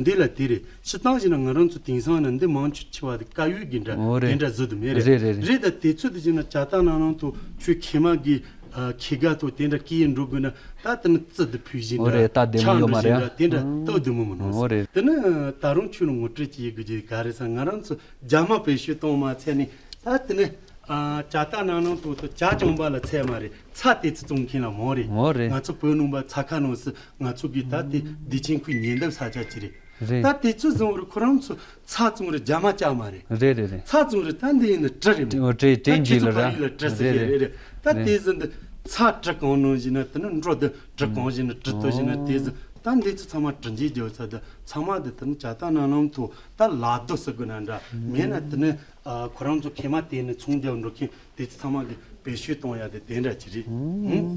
འདི་ལ་དེ་རེད། སྤྱི་བཏང་ཞིག་ན་ང་རང་ཚོ་དེང་སང་ན་འདི་མང་ཆུ་ཆེ་བ་དེ་དཀར་ཡོལ་གི་འདྲ་འོ་དེ་རེད། འདྲ་བཟོ་དུ་མེད་རེད། རེད་རེད་རེད། རེད་ད་དེ་ཚོ་དེ་ཞིག་ན་ཇ་རྟ་ནང་ནང་དུ་ཆུ་ཁེ་མ་གི་ཨ། ཁེ་ག་ཐོག་དེ་འདྲ་སྐྱེས་འགྲོ་དགོས་ན་ད་དེ་ནི་རྩི་དེ་ཕུལ་བཞིན་འོ་འདྲ་རེད། ད་བདེ་མོ་ཆགས་ཡོད་འགྲོ་མ་བཞིན་རེད། འདྲ་དེ་འདྲ་ཨང་། སྟབས་བདེ་མོ་མི་ནོར་འོ་ཟེར། རེད། དེ་ནི་ད་རུང་ཁྱོད་ལ་ངོ་སྤྲོད་ཅིག་ཡེད་དགོས་ཀྱི་ག་རེ་ཟེར་ན་ང་རང་ཚོ་རྒྱ་མ་བེད་སྤྱོད་གཏོང་མ་ཚད་ནི་ད་དེ་ནི་ཨ། ཇ་རྟ་ནང་ནང་དུ་དུ་ཇ་བཅོམ་པ་ལ་ཚད་མ་རེད། ཚྭ་དེ་ཚོ་བཙོང་མཁན་ལ་མང་རེད། འོ་རེད། ང་ཚོ་བོད་ནང་པ་ཚྭ་ཁ་ནང་སུ་ང་ཚོ་གི་ད་དེ་བདེ་ཆེན་ཁུལ་ཉེ་འདབས་ས་ཆ་ཅིག་རེད། རེད། ད་དེ་ཚོ་བཟུང་རུ་ཁོ་རང་ཚོ་ཚྭ་བཙོང་རུ་རྒྱ་མ་བཅག་མ་རེད། རེད་རེད་རེད། ཚྭ་བཙོང་རུ་ད་འདི་ཡིན་ན་གྲི་རེད་མོད། འོ་གྲི་གྲི་ཁྱེད་འཇིག་ཚོ་ལ་ཕ་ར། ཡུལ་ལ་གྲི་ཟེར་རེད་གི་རེད། རེད་རེད། ད་རེད། དེ་ཟིན་དུ་ཚྭ་གྲི་གང་ནང་བཞིན་ན་དེ་ནི་འགྲོ་དུ་གྲི་གང་བཞིན་ན་གྲི་ཏོ་བཞིན་ན་དེ་ཟིན་ད་འདི་ཚོ་ཚང་མ་གྲི་འཇིག་རྒྱུ་ཚ་དུ་ཚང་མ་དུ་དེ་ནི་ཇ་རྟ་ནང་ནང་དུ་ད་ལག་རྡོ་ཟེར་དགོས་ན་འདྲ་མེད་ན་དེ་ནི་ཨ། ཁོ་རང་ཚོ་ཁེ་མ་དེ་ནི་ཚོང་རྒྱག་འགྲོ་མཁན་དེ་ཚོ་ཚང་མ་གི་བེད་སྤྱོད་གཏོང་ཡ་དེ་དེ་འདྲ་ཅི་རེད། ཧུམ།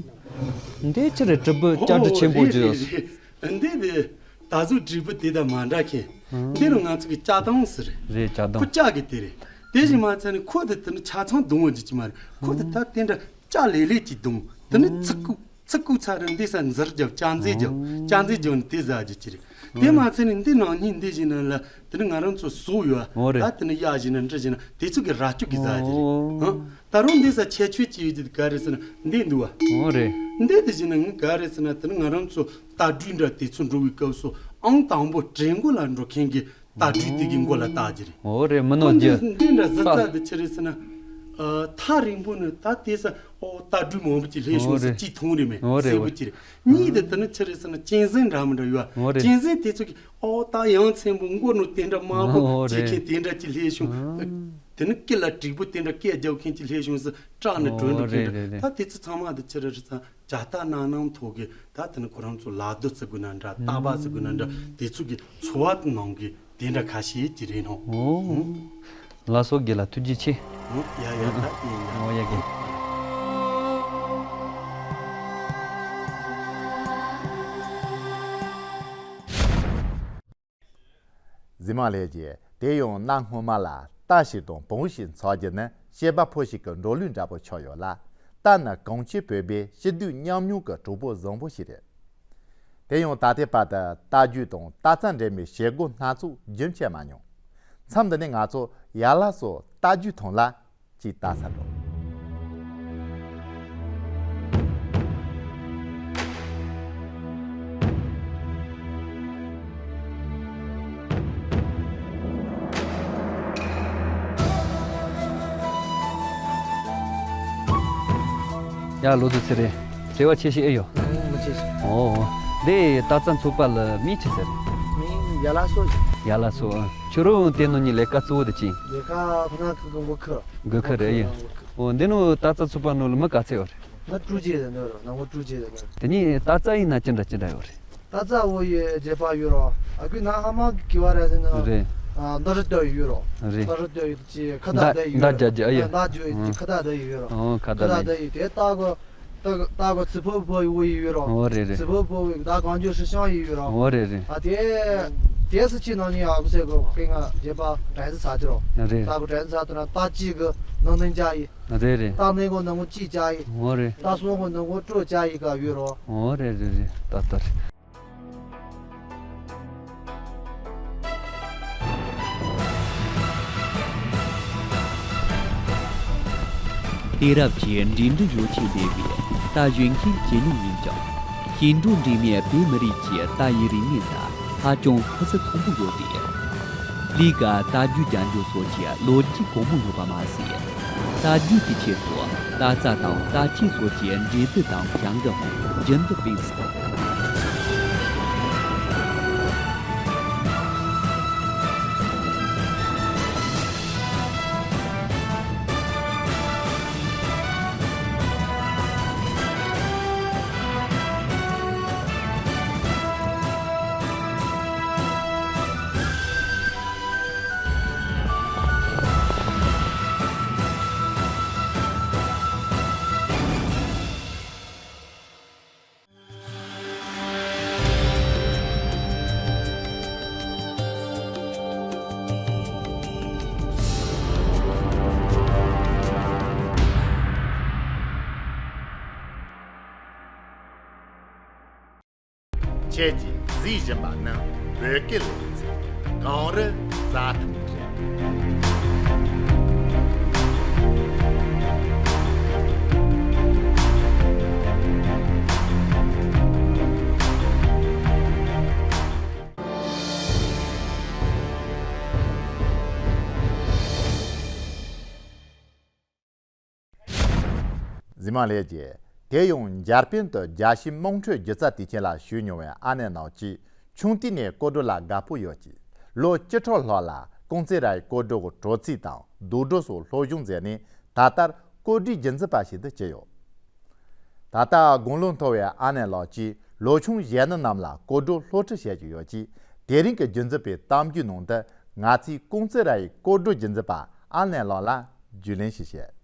འདི་ཅི་རེད། དྲིལ་བུ་ལྕགས་གྲི་ཆེན་པོ་ཨོ་རེད་བརྗོད། རེད་རེད། འདི་དེ་ད་གཟོད་དྲིལ་བུ་དེ་དང་མ་འདྲ་མཁན། ཧུམ། འདི་ནི་ང་ཚོ་གི་ལྕགས་དང་ཟེར། རེད་ལྕགས་དང་། ཁོ་ལྕགས་གི་དེ་རེད། དེ་བཞིན་མ་ཚད་ནི་ཁོ་དེ་དེ་ནི་ཆ་ཚང་རྡུང་བ་ཅིག་ཅི་མ་རེད། ཁོ་དེ་ད་དེ་འདྲ་ལྕགས་ལེ་ལེ་ཅིག་རྡུང་། དེ་ནི་ཚིག་ཀུ་ཚིག་ཀུ་ཚ་རེད། འདི་ས་འཛིར་རྒྱབ་ལྕགས་འཛིར་རྒྱབ་ལྕགས་འཛིར་རྒྱབ་ནི་དེ་ཟ་རྒྱུ་ཅི་རེད། དེ་མ་ཚད་ནི་འདི་ནང་ཉིད་འདི་བཞིན་ན་ལ་དེ་ནི་ང་རང་ཚོ་ཟོག་ཡོད་ཨ། འོ་རེད། ད་དེ་ནི་གཡག་བཞིན་ན་འདྲི་བཞིན་ན་དེ་ཚོ་གི་ར་ཅོ་གི་ཟ་རྒྱུ་རེད། ཨོ། ཧང་། ད་རུང་འདི་ས་ཁྱད་ཆོས་ཅི་ཡོད་རྒྱུ་ག་རེ་ཟེར་ན་འདི་འདུག་ཨ། འོ་རེད། འདི་དེ་བཞིན་ན་ངས་ག་རེ་ཟེར་ན་དེ་ནི་ང་རང་ཚོ་རྟ་དྲུག་འདྲ་དེ་ཚོ་འགྲོ་བའི་སྐབས་སུ་ཨང་དང་པོ་དྲན་མགོ་ལ་འགྲོ་མཁན་གྱི་རྟ་དྲུག་དེ་གི་མགོ་ལ་བཏགས་རྒྱུ་རེད། འོ་རེད། མི་ཁོ་ནོར་འདི་རྒྱུ། འདི་འདྲ་ཟི་རྩ་འདི་ཆི་རེད་ཟེར་ན། ཨ། ཐག་རིང་པོ་ནས་ད་དེ་ས་ཨོ་རྟ་དྲུག་མང་པོ་ཅིག་སླེབས་བྱུང་ཟེར་གཅིག་མཐོང་རེད་མེད། འོ་རེད། གསལ་པོ་ཅིག་རེད། གཉིས་དེ་དེ་ནི་ཆི་རེད་ཟེར་ན་གཅན་གཟན་འདྲ་མི་འདྲ་ཡོད། འོ་རེད། གཅན་གཟན་དེ་ཚོ་གི་ཨོ་རྟ་ཡང་ཚན་པོ་མགོ་ནོར་དེ་འདྲ་དམར་པོ། འོ་རེད། བྱེད་མཁན་དེ་འདྲ་ཅིག་སླེབས་བྱུང་། ཨ། དེ་ནི་སྐེ་ལ་དྲིལ་བུ་དེ་འདྲ་སྐད་རྒྱབ་མཁན་ཅིག་སླེབས་བྱུང་ཟེར་སྐྲག་ནས་བྲོས་འགྲོ། འོ་མཁན་རེད་འདྲ། རེད་རེད། ད་དེ་ཚོ་ཚང་མ་དེ་ཆི་རེད་ཟེར་ན། ཇ་རྟ་ནང་ནང་ཐོག་གི་ད་དེ་ནི་ཁོ་རང་ཚོ་ལག་རྡོ་བརྩི་དགོས་ན་འདྲ། རྟ་པ་བརྩི་དགོས་ན་འདྲ། དེ་ཚོ་གི་འཚོ་བ་ནང་གི་དེ་འདྲ་ཁ་ཤས་ཅིག་རེད་ནོ། ཨོ། ཨང་། ལགས་སོ། རྒན་ལགས་ཐུགས་རྗེ་ཆེ། ཨང་། ཡ་ཡ་ད་ཡིན་ཡ། ཨོ་ཡ་རྒན། གཟིགས་མང་ལྷན་རྒྱས། དེ་ཡང་གནའ་སྔོན་མ་ལ་རྟ་ཞིག་དང་བོང་ཞིག་འཚོགས་རྒྱུ་ནི་བཤད་པ་པོ་ཞིག་གི་འགྲོ་ལུགས་འདྲ་པོ་ཆགས་ཡོད་ལ། རྟ་ནི་གངས་ཅན་བོད་པའི་སྤྱི་སྡུག་ཉམས་མྱོང་གི་གྲོགས་པོ་བཟང་པོ་ཞིག་རེད། དེ་ཡང་ད་ལྟའི་བར་དུ་རྟ་རྒྱུག་དང་རྟ་རྩལ་འགྲན་པའི་བྱེད་སྒོ་སྣ་ཚོགས་རྒྱུན་ཆད་མ་མྱོང་། མཚམས་འདི་ནས་ང་ཚོ་ཡར་ལ་སོགས་རྟ་རྒྱུག་ཐོག་ལ་ཅིག་ལྟ་ས་འགྲོ། ཡ། ལོ་དུ་ཚེ་རེད། བྲེལ་བ་ཆེ་ཞིག་ཨེ་ཡོད། ཨོ། མི་ཆེ་ཞིག་ཨོ། འདི་རྟ་རྩལ་ཚོགས་པ་ལ་མིང་ཅི་ཟེར། མིང་ཡ་ལ་སོ། ཡ་ལ་སོ། ཁྱོད་རང་དེ་ནང་ནས་ལས་ཀ་གཙོ་བོ་དེ་ཅི། ལས་ཀ་ཁོ་ན་ཁི་གི་འགོ་ཁུར། འགོ་ཁུར་རེད་ཡིན། ཨོ། འདི་ནང་རྟ་རྩལ་ཚོགས་པ་ནང་ལ་མི་ག་ཚད་ཡོད་རེད། ང་དྲུག་ཅུ་ཡོད་ནོ་ར། ནང་ངོ་དྲུག་ཅུ་ཡོད་ནོ་ར། དེ་ནས་རྟ་རྩལ་ཡིན་ན་ཅི་འདྲ་ཅི་འདྲ་ཡོད་རེད། རྟ་རྩལ་བོ་ཡོད། རྗེས་པ་ཡོད་རོ། ཨ་ཁུ་ན་ཧ་མ་གི་བ་ར་ཟེར་ན། རེད། ཨ། མདའ་རུ་སྟོད་ཡོད་རོ། རེད། མདའ་རུ་སྟོད་ཡོད་ཅི་ཁ་བརྡ་མདའ་ཡོད་རོ། མདའ་རྒྱག་རྒྱུ་ཨ་ཡོད། མདའ་རྒྱུ་ཡོད་ཅི་ཁ་བརྡ་ཡོད་རོ། ཨོ། ཁ་བརྡ་ཡོད། དེ་རྟ་གོ། རྟ་རྟ་གོ་ཚི་ཕོ་ཕོ་ཡོད་རོ། ཨོ་རེད་རེད། ཚི་ཕོ་ཕོ་ཡོད། ད་གང་ཅོ་ཧྲི་ཤང་ཡོད་རོ། ཨོ་རེད་རེད། ཨ་དེ། དེ་སུ་ཅི་ནང་ནས་ཨ་ཁུ་སེ་གོ་ཁེ་ང་རྗེས་པ་དྲན་ས་ཚ་ཅི་རོ། རེད། རྟ་གོ་དྲན་ས་ཚ་ཚ་ན་རྟ་ཅི་གི་ནང་ནས་འཇའ་ཡི། རེད་རེད། རྟ་ནས་གོ་ནང་གོ་ཅི་འཇའ་ཡི། ཨོ་རེད། རྟ་སོང་གོ་ནང་གོ་སྤྲོ་འཇའ་ཡི་ག་ཡོད་རོ། ཨོ་རེད་རེད་རེད། ད་ལྟ་རེད། དུས་རབས་ཀྱི་འགྲིམ་འགྲུལ་ཡོ་ཆས་ལས་པའི་རྟ་བཞོན་མཁན་ཇེ་ཉུང་ཡིན་ཀྱང་། ཤིང་འབྲོག་འདྲེས་མའི་བོད་མི་རིགས་ཀྱི་རྟ་ཡི་རིག་གནས་ལ་ཧ་ཅང་ཕུན་སུམ་ཚོགས་པོ་ཡོད་དེ། ལུས་ཀ་རྟ་རྒྱུག་རྒྱག་རྒྱུ་སོགས་ཀྱི་ལོ་རྒྱུས་གོང་མོ་ཡོད་པ་མ་ཟད། རྟ་རྒྱུག་གི་ཆེད་དུ་རྟ་རྩལ་དང་རྟ་ཆས་སོགས་ཀྱི་འགྲན་བསྡུར་དང་བྱ་འགུལ་རྒྱུན་དུ་སྤེལ་སྲིད། སྐད་ལ་ཚིག་གངས་རི་རྩྭ་ཐང་རེད། གཟིགས་མང་ལེགས་ཀྱིས། དེ་ཡང་འཇར་པན་དུ་རྒྱལ་ཞེན་དམངས་ཁྲོད་སྒྱུ་རྩལ་དུས་ཆེན་ལ་ཞུགས་མྱོང་བའི་ཨ་ནེ་ནག་ཅི་ཆུང་དུས་ནས་སྐོར་བྲོ་ལ་དགའ་པོ་ཡོད་ཅིང་། ལོ་བཅུ་ཕྲག་ལྷག་ལ་ཀུང་ཙེ་རའི་སྐོར་བྲོ་གི་དྲོ་ཚིགས་དང་རྡོག་བྲོ་སོགས་སློབ་སྦྱོང་མཛད་ནས། ད་ལྟར་སྐོར་བྲོའི་རྒྱུན་འཛིན་པ་ཞིག་ཏུ་གྱུར་ཡོད། ད་ལྟ་དགུང་ལོ་མཐོ་བའི་ཨ་ནེ་ལགས་ཀྱིས་ལོ་ཆུང་གཞོན་ནུ་རྣམས་ལ་སྐོར་བྲོ་སློབ་ཁྲིད་བྱེད་ཀྱི་ཡོད་ཅིང་། དེ་རིང་གི་རྒྱུན་འཛིན་པའི་གཏམ་རྒྱུད་ནང་དུ། ང་ཚོས་ཀུང་ཙེ་རའི་སྐོར་བྲོ་རྒྱུན་འཛིན་པ་ཨ་ནེ་ལགས་ལ་བརྒྱུད་ལེན་ཞིག་བྱེད།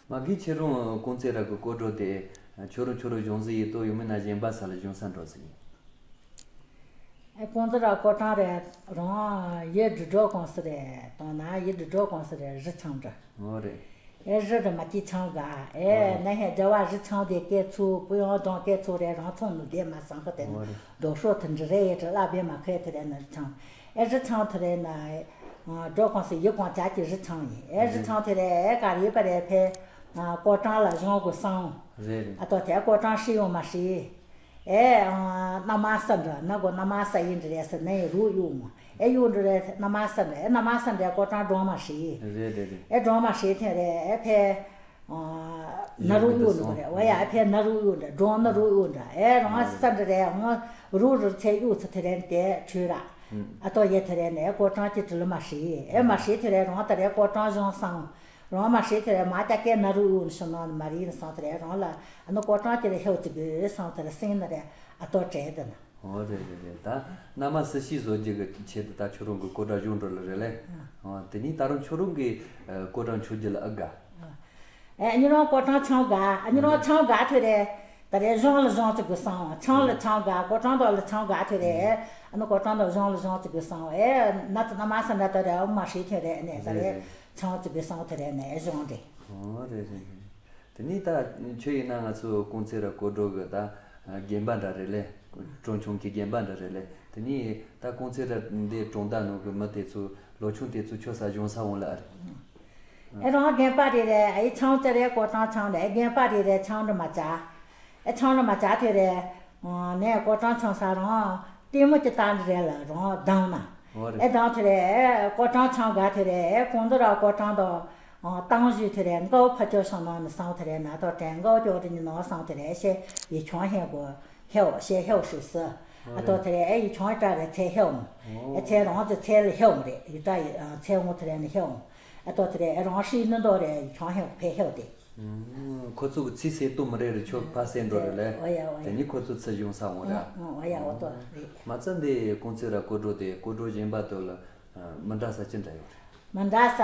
མ་གི་ཁྱེད་རང་ཀུང་ཙེ་ར་གི་སྐོར་བྲོ་དེ་ཁྱོད་རང་ཁྱོད་རང་སྦྱོང་ས་ཡིན་དོ་ཡོད་མིན་ན་གཞན་པ་ས་ལ་སྦྱོང་ས་འགྲོ་ཟིན། ཨེ་ཀུང་ཙེ་ར་སྐོར་གྲོང་རེད་རང་ཡུལ་འབྲི་སྒྲོག་ཀུང་སི་རེད་དང་ན་ཡུལ་འབྲི་སྒྲོག་ཀུང་སི་རེད་རི་ཆང་འདྲ། ཨོ་རེད། ཨེ་རི་དུ་མ་སྐྱིད་ཆང་ག་ཨེ་ན་ཧེ་རྒྱ་བ་རི་ཆང་དེ་སྐད་ཚུ་པུ་ཡང་གདོང་སྐད་ཚུ་རེད་རང་ཚོང་ནུ་དེ་མ་སང་གི་དེ་ནི་ཨོ་རེད། རྡོ་ཤོ་དུ་འདྲི་རེ་ཡེ་དྲི་བླ་བེ་མ་ཁེ་དེ་རེད་ནི་རི་ཆང་ཨེ་རི་ཆང་དེ་རེད་ནི་སྒྲོག་ཀུང་སི་ཡུལ་ཀུང་ཅག་གི་རི་ཆང་ཡིན་ཨེ་རི་ཆང་དེ་རེད་ཨེ་ག་རེ་ཡོད་པ་རེད་ཕེ་སྐོར་གྲོང་ལ་གཞུང་གི་སང་རེད་རེད། ཨ་ཏོ་དེ་སྐོར་གྲོང་ཧྲི་ཡོང་མ་ཧྲི། ཨེ་ན་མ་ས་འདྲ་ན་གོ་ན་མ་ས་ཡིན་འདྲ་རེད་ཟེར་ནས་རུ་གཡུག་མོ་ཨེ་གཡུག་འདྲ་རེད་ན་མ་ས་འདྲ་ཨེ་ན་མ་ས་འདྲ་ཀོ་ཀྲང་སྒྲོང་མ་ཧྲི། རེད་རེད་རེད། ཨེ་སྒྲོང་མ་ཧྲི་ཐེན་རེད་ཨེ་ཕེ། ན་རུ་གཡུག་འདྲ་རེད་འོ་ཡ་ཨེ་ཕེ་ན་རུ་གཡུག་འདྲ་སྒྲོང་ན་རུ་གཡུག་འདྲ་ཨེ་རོང་ས་འདྲ་རེད་འོ་རུ་རུ་ཚེ་གཡུག་ཚེ་ཐེ་རེན་དེ་ཁྲུ་ར། ཨ་ཏོ་ཡེ་ཐེ་རེན་ཨེ་ཀོ་ཀྲང་གི་དྲི་ལ་མ་ཧྲི་ཨེ་མ་ཧྲི་ཐེ་རེད་རོང་ད་རེད་ཀོ་ཀྲང་གཞུང་སང་། རང་མ་ཤེས་དེ་རེད་མ་ཅག་གའི་ན་རུ་ཨུ་ནི་ཤོ་ནང་ནི་མ་རིག་ནི་སང་དེ་རེད་རང་ལ་ཨ་ནི་ཀོ་ཀྲང་ཅི་རེད་ཧེའུ་ཅི་དགོས་སང་དེ་རེད་སེང་ནི་རེད་ཨ་ཏོ་བྲེལ་དེ་ནི། ཨོ་རེད་རེད་རེད་ད་མནའ་མ་སྲི་ཞུ་བཟོ་རྒྱུ་གི་ཆེད་དུ་ད་ཁྱོད་རང་གི་སྐོར་གྲངས་གཞུང་འགྲོ་ལ་རེད་ལེ། ཨོ་དེ་ནི་ད་རུང་ཁྱོད་རང་གི་སྐོར་གྲངས་མཆོད་རྒྱུ་ལ་ཨི་དགའ། ཨེ་ཨ་ནི་རང་སྐོར་གྲངས་ཆང་དགའ་ཨ་ནི་རང་ཆང་དགའ་ཐོས་རེད། ད་རེད་གཞུང་ལ་གཞུང་ཅི་དགོས་སང་ཆང་ལ་ཆང་དགའ་སྐོར་གྲངས་དག་ལ་ཆང་དགའ་ཐོས་རེད་ཨ་ནི་སྐོར་གྲངས་དག་གཞུང་ལ་གཞུང་ཅི་དགོས་སང་ཨེ་ན་ཙི་མནའ་མ་སྲི་འདྲ་ད་རེད་ཨ་མ་ཤེས་ཐོས་རེད་ཨ་ནི་ད་རེད། ཆང་ཙི་བི་སང་ཐེ་རེ་ནས་གཞུང་རེད། ཨོ་རེད་རེད་རེད། དེ་ནས་ད་ཁྱོད་ཡིན་ན་ང་ཚོ་ཀུང་ཙེ་ར་སྐོར་བྲོ་གི་ད་རྒན་པ་འདྲ་རེད་ལེ། གྲོང་ཆུང་གི་རྒན་པ་འདྲ་རེད་ལེ། དེ་ནས་ད་ཀུང་ཙེ་ར་འདི་གྲོང་རྡལ་ནང་གི་མི་དེ་ཚོ་ལོ་ཆུང་དེ་ཚོ་ཁྱོད་ས་གཞུང་ས་འོང་ལ་ཨ་རེད། ཨེ་རང་རྒན་པ་རེད་རེད་ཨེ་ཆང་ཙི་རེད་སྐོར་གྲངས་ཆང་རེད་རྒན་པ་རེད་རེད་ཆང་འདྲ་མ་བྱ། ཨེ་ཆང་ལ་མ་བྱ་ཐེ་རེ། ནས་སྐོར་གྲངས་ཆང་ས་རང་ལྟད་མོ་ཅི་ལྟ་འདི་རེད་ལ་རང་སྡང་ན། ཨོ་རེད། ཨེ་སྡང་ཐེ་རེ་ཨེ་སྐོར་གྲངས་ཆང་ག་ཐེ་རེ་ཨེ་ཀོང་ཙེ་ར་སྐོར་གྲངས་དང་། ཏང་ཞུ་ཐེ་རེ་མགའ་ཕ་ཅོ་ཤང་ནང་ནི་སང་ཐེ་རེ་ན་ཐོ་དྲན་མགའ་ཅོ་རི་ནི་ནང་སང་ཐེ་རེ་ཤེ་ཡི་ཆང་ཧེ་གོ་ཧེའོ་ཤེ་ཧེའོ་ཧྲུ་སི། ཨ་ཏོ་ཐེ་རེ་ཨེ་ཡི་ཆང་ཡི་ཏྲ་རེ་ཚེ་ཧེའོ་མོ། ཨེ་ཚེ་རང་ཚེ་ཚེ་ལ་ཧེའོ་མོ་རེ་ཡི་ཏྲ་ཡི་ཚེ་ངོ་ཐེ་རེ་ནི་ཧེའོ་མོ། ཨ་ཏོ་ཐེ་རེ་ཨེ་རང་ཧྲི་ནི་འདོ་རེ་ཡི་ཆང་ཧེའོ་ཕེ་ཧེའོ་དེ། ཁོ་ཚོ་གི་ཚིག་གསལ་སྟོན་མི་རེད་རེད་ཆོག་ཕ་གསལ་འགྲོ་རེད་ལེ། ཨོ་ཡ་ཨོ་ཡ། དེ་ནི་ཁོ་ཚོ་ཚིག་གཞུང་ས་འོང་ར། ཨོ་ཡ་ཨོ་ཏོ་རེད། མ་ཚད་འདི་ཀོང་ཙེ་ར་སྐོར་བྲོ་དེ་སྐོར་བྲོ་གཞན་པ་དོ་ལ་མི་འདྲ་ས་ཅི་འདྲ་ཡོད་རེད། མི་འདྲ་ས་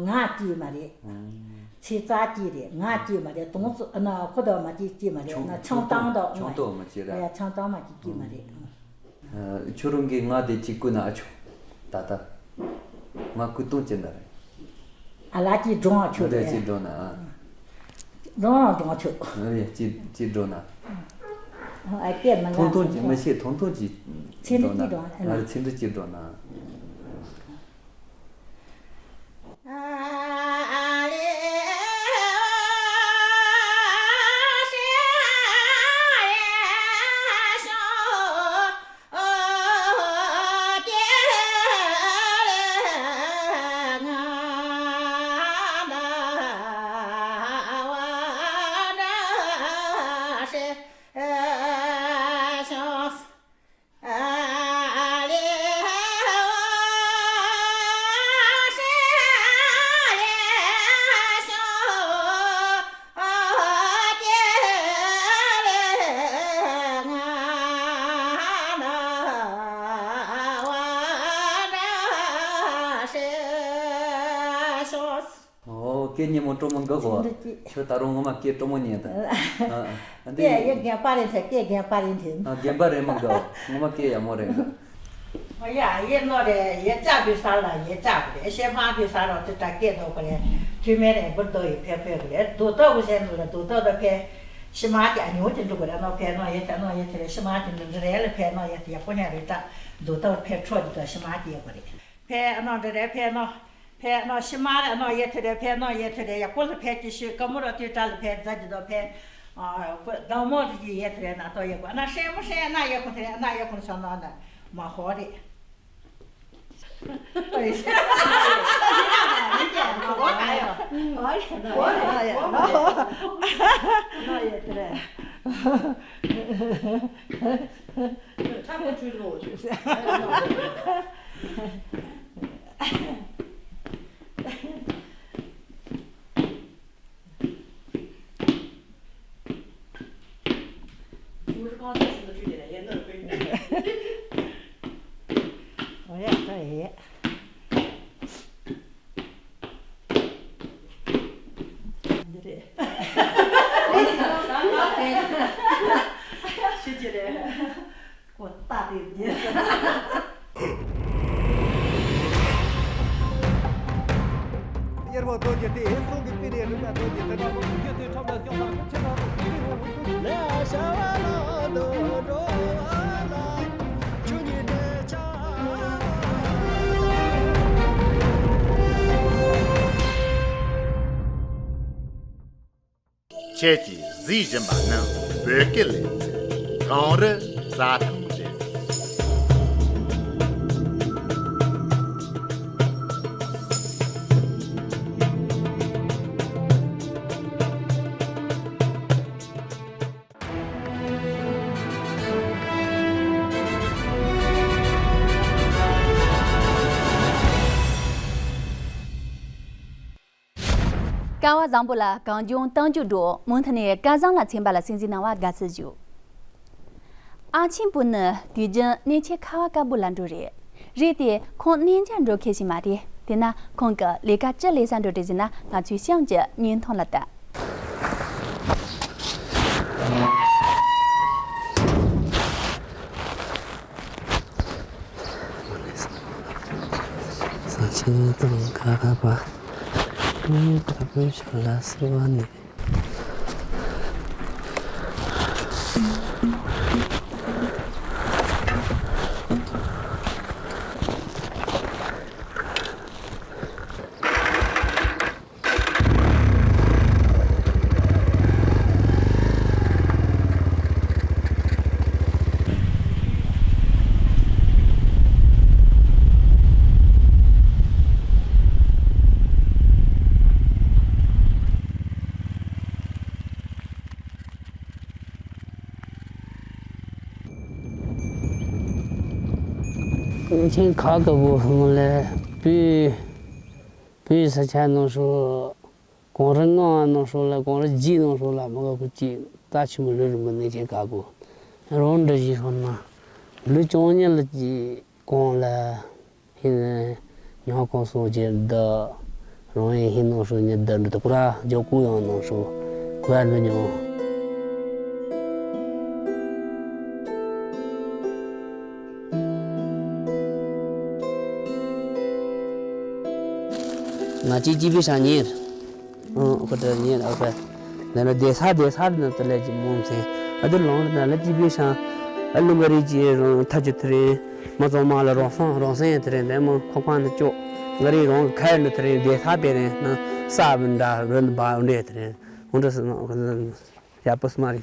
ང་སྐྱིད་མ་རེད། ཚེ་རྩ་སྐྱིད་རེད་ང་སྐྱིད་མ་རེད་དོང་ཚོ་ཨ་ན་ཁོ་དོ་མ་སྐྱིད་སྐྱིད་མ་རེད་ན་ཆང་ཏང་དོ་ཆང་ཏོ་མ་སྐྱིད་ར། ཨོ་ཡ་ཆང་ཏང་མ་སྐྱིད་སྐྱིད་མ་རེད། ཁྱོད་རང་གི་ང་དེ་གཅིག་བསྐུར་ན་ཨ་ཆོ། ད་ལྟ། ང་བསྐུར་གཏོང་ཅི་འདྲ་རེད། ཨ་ལ་གཅིག་སྒྲོང་ཨ་ཆོ་ང་དེ་རེད། གཅིག་སྒྲོང་ན་ཨ། སྒྲོང་ཨ་སྒྲོང་ཨ་ཆོ། ཨ་རེད་གཅིག་གཅིག་སྒྲོང་ན། ཨ་སྐད་མི་ཐོང་ཐོང་གཅིག་མི་ཤེས་ཐོང་ཐོང་གཅིག་ཚེ་འདི་སྒྲོང་ན། གཅིག་སྒྲོང་ཨ་ང་རེད་ཚེ་འདི་གཅིག་སྒྲོང་ན། སྐད་སྙན་མོ་སྤྲོ་མོ་འགའ་གོ། འདི་ཅི། ཁྱོད་ད་རུང་ངོ་མ་སྐད་སྤྲོ་མོ་ཉན་ད། ཨ་ཨ། འདི། སྐད་ཡ་རྒན་པ་རེད་ཟེར། སྐད་རྒན་པ་རེད་འདི། ཨ། རྒན་པ་རེད་མ་དགའ་བ། ངོ་མ་སྐད་ཡག་མོ་རེད་འགའ། ཨ་ཡ་ཡེ་ནོ་རེད། ཡེ་ལྕགས་པའི་སར་ལ་ཡེ་ལྕགས་པ་རེད། ཤེ་མ་པའི་སར་རོ་ཅི་དྲག་སྐད་འདོགས་པ་རེད། ཐུ་མེ་རེད་འབུར་རྡོ་ཡི་ཕེ་ཕེ་གི་རེད། རྡོ་ཏོ་གི་སེན་ལ་རྡོ་ཏོ་དང་ཕེ། ཤི་མ་ཀྱི་ཨ་ཉོ་ཅི་འགྲོ་གི་རེད། ནོ་ཕེ་ནོ་ཡེ་ཐེ་ནོ་ཡེ་ཐེ་རེད། ཤི་མ་ཀྱི་འདི་རེད་ལ་ཕེ་ནོ་ཡེ་ཐེ་ཡག་པོ་ཉག་རེད་ད། རྡོ་ཏོ་ཕེ་ཁྲོ་ཅི་དང་ཤི་མ་ཀྱི་ཡེ་གི་རེད། ཕེ་ཨ་ནོ་འདི་རེད། ཕེ་ནོ། ཕེ་ནོ་ཤི་མ་རེད། ཨ་ནོ་ཡེ་ཐུ་རེད། ཕེ་ནོ་ཡེ་ཐུ་རེད། ཡག་པོ་ལ་ཕེ་ཅི་ཤི་ཀ་མུ་ར་ཏུའི་ཏྲ་ལ་ཕེ་རྫ་ཅི་དོ་ཕེ། ཨ་ཀོ་དང་མོ་ལ་ཅི་ཡེ་ཐུ་རེད། ན་ཏོ་ཡེ་ཀོ་ཨ་ན་ཧྲེ་མོ་ཧྲེ་ཨ་ན་ཡེ་ཀོ་ཐུ་རེད། ཨ་ན་ཡེ་ཀོ་ན་ཤ་ནོ་ན་མ་ཧོ་རེད། ཨ་ནོ་ཡེ་ཐུ་རེད། ཁྲག་པ་བཅུད་ལོག་བཅུད། འོ་ཡ་ད་ཡེ། འདི་རེད། ཤེས་ཀྱི་རེད། གོ་རྟ་དེ་རྒྱལ། གཡེར་བ་རྡོ་རྗེ་སྟེ། གསུང་གི་པི་རེ་རི་ཀ་རྡོ་རྗེ་དེ་འདྲ་མོ་རྒྱུ་དུས་ཁྲོམ་ལ་སྐྱོང་བ་ཆེ་ན་རོ་ཁྱོད་ནི་ངོ་བོ་ཀུན། ལས་བྱ་བ་ལ་དུ་འགྲོ་བ་ལ་ཁྱོད་ཉིད་འདྲེ་ཆགས། ཁྱེད་ཀྱིས་གཟིགས་བཞིན་པ་ནི་བོད་སྐད་ལེ་ཚན་གངས་རི་རྩྭ་ཐང་རེད། སྐལ་བ་བཟང་པོ་ལ་གངས་ལྗོངས་རྟ་མཆོག་སྒྲོག་མུ་མཐུད་ནས་སྐལ་བཟང་ལ་ཚན་པ་ལ་གསན་གཟིགས་གནང་བ་དགའ་བསུ་ཞུ། ཨ་ཆེན་བུ་ནི་དུས་རྒྱུན་གནས་ཆེན་ཁ་བ་དཀར་པོ་ལ་འགྲོ་རེད། རེད་དེ་ཁོང་གནས་མཇལ་འགྲོ་མཁན་ཞིག་མ་རེད། དེ་ན་ཁོང་གི་ལས་ཀ་ཅི་ལས་ས་འགྲོ་རེད་ཟེར་ན། ང་ཚོའི་གཤམ་གྱི་བརྙན་ཐུང་ལ་ལྟ། ས་ཆེན་དང་ཁ་བ་དཀར་པོའི་ཕྱོགས་ལ་བསུ་བ་ནི། ཁྱེད་ཁ་དཀར་པོ་ཧ་མ་ལས་བོད། བོད་ས་ཆ་ནང་སོགས། གངས་རི་ལྔ་ནང་སོགས་ལ། གངས་རི་བརྒྱད་ནང་སོགས་ལ་མི་དགའ་ཁུ་ཅིག་རྩ་ཆེན་པོ་ལོས་རིང་པོ་གནས་ཆེན་ཁག་གོ། རང་འདྲ་ཞིག་སོང་ན་ལུས་ཅང་ཉིད་ལ་ཅིག་གང་ལ། ཧིན་ཉོ་གང་སོང་ཅིག་བསྡད། རང་ཡིན་ཧིན་ནང་སོགས་ཉིད་བསྡད་འདུག་ད་ཁོ་ར་རྒྱ་སྐུ་ཡང་ནང་སོགས་ཁོ་ར་འདྲ་མྱོང་། ང་ཅི་ཅི་བི་ཤ་ཉེར། ཨོ་ཁོ་ད་ཉེར་ཨ་ཕ། ན་ན་དེ་ས་དེ་ས་ན་ད་ལེ་ཅི་མོམ་སེ། ཨ་དེ་ལོང་ན་ལེ་ཅི་བི་ཤ། ཨ་ལུ་མ་རི་ཅི་རོང་ཐ་ཅི་ཐ་རེ། མ་ཙོ་མ་ལ་རོང་སང་རོང་སེང་ཐ་རེ། དེ་མོ་ཁོ་ཁང་ན་ཅོ། ང་རི་རོང་ཁ་ཡར་ན་ཐ་རེ། དེ་ས་པེ་རེ་ན་ས་བི་འདྲ་བི་འདྲ་བ་འདྲེ་ཐ་རེ། འོ་འདྲ་སི་ན་ཡ་པོ་སི་མ་རི།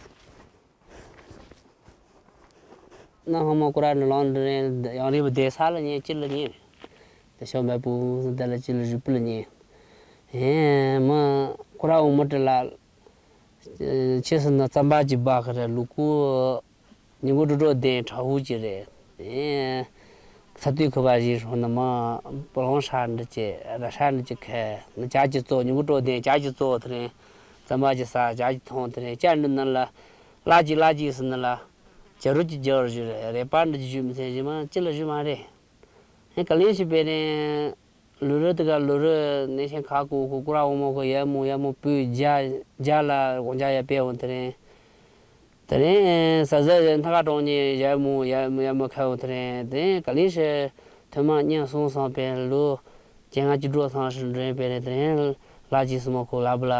ན་ཧ་མ་ཀུ་ར་ནི་ལོང་དྲི་རེད། ཡང་རིག་པ་བསྡད་ས་ལ་ཉེ་ཅི་ལ་ཉེ། དེ་ཤོ་མེད་པུ་སི་དེ་ལ་ཅི་ལ་རིག་པ་ལ་ཉེ། ཨེ་མ་ཀུ་ར་འོ་མ་དྲི་ལ། ཆེ་སི་ན་རྩམ་པ་ཅི་བ་ཁ་རེད། ལུ་ཀུ་ཉི་གུ་དྲོ་དྲོ་དེ་ཁྲ་ཧུ་ཅི་རེད། ཨེ་ས་དུས་ཁ་བ་ཞིག་ཧྲོ་ན་མ་པ་ལོང་ཧྲ་འདྲི་ཅི་ར་ཧྲ་འདྲི་ཅི་ཁ་ན་ཇ་ཅི་ཙོ། ཉི་གུ་དྲོ་དེ་ཇ་ཅི་ཙོ་ཐ་རེ། རྩམ་པ་ཅི་ས་ཇ་ཅི་ཐོང་ཐ་རེ། ཅ་འདྲི་ན་ལ། ལ་ཅིག་ལ་ཅིག་ཟེར་ན་ལ། ཇ་རུ་ཅིག་ཇ་རུ་ཞུ་རེད། རེ་པ་འདྲ་ཅིག་ཞུ་མི་ཚེ་ཞི་མ་ཅི་ལ་ཞུ་མ་རེད། ཧེ་ག་ལེན་ཞུ་པའི་རེད། ལུ་རུ་དེ་ག་ལུ་རུ་ནས་ཤན་ཁ་ཀུ་ཁུ་ཀུ་ར་འོ་མོ་ཁུ་ཡ་མོ་ཡ་མོ་པུ་རྒྱ་རྒྱ་ལ་དགོང་ཇ་ཡ་པེ་འོ་དེ་རེད། དེ་ནས་ས་ས་སྣ་ཁ་གྲོང་ནས་ཡ་མོ་ཡ་མོ་ཡ་མོ་ཁ་འོ་དེ་རེད། དེ་ནས་ག་ལིན་ཤི་ཐོན་མ་ཉིན་སོང་སོང་པེ་ལུ་ཅན་ང་ཅི་འགྲོ་སང་ཤི་འདྲེན་པེ་རེད། དེ་ནས་ལ་ཅི་སུ་མོ་ཁུ་ལབ་ལ་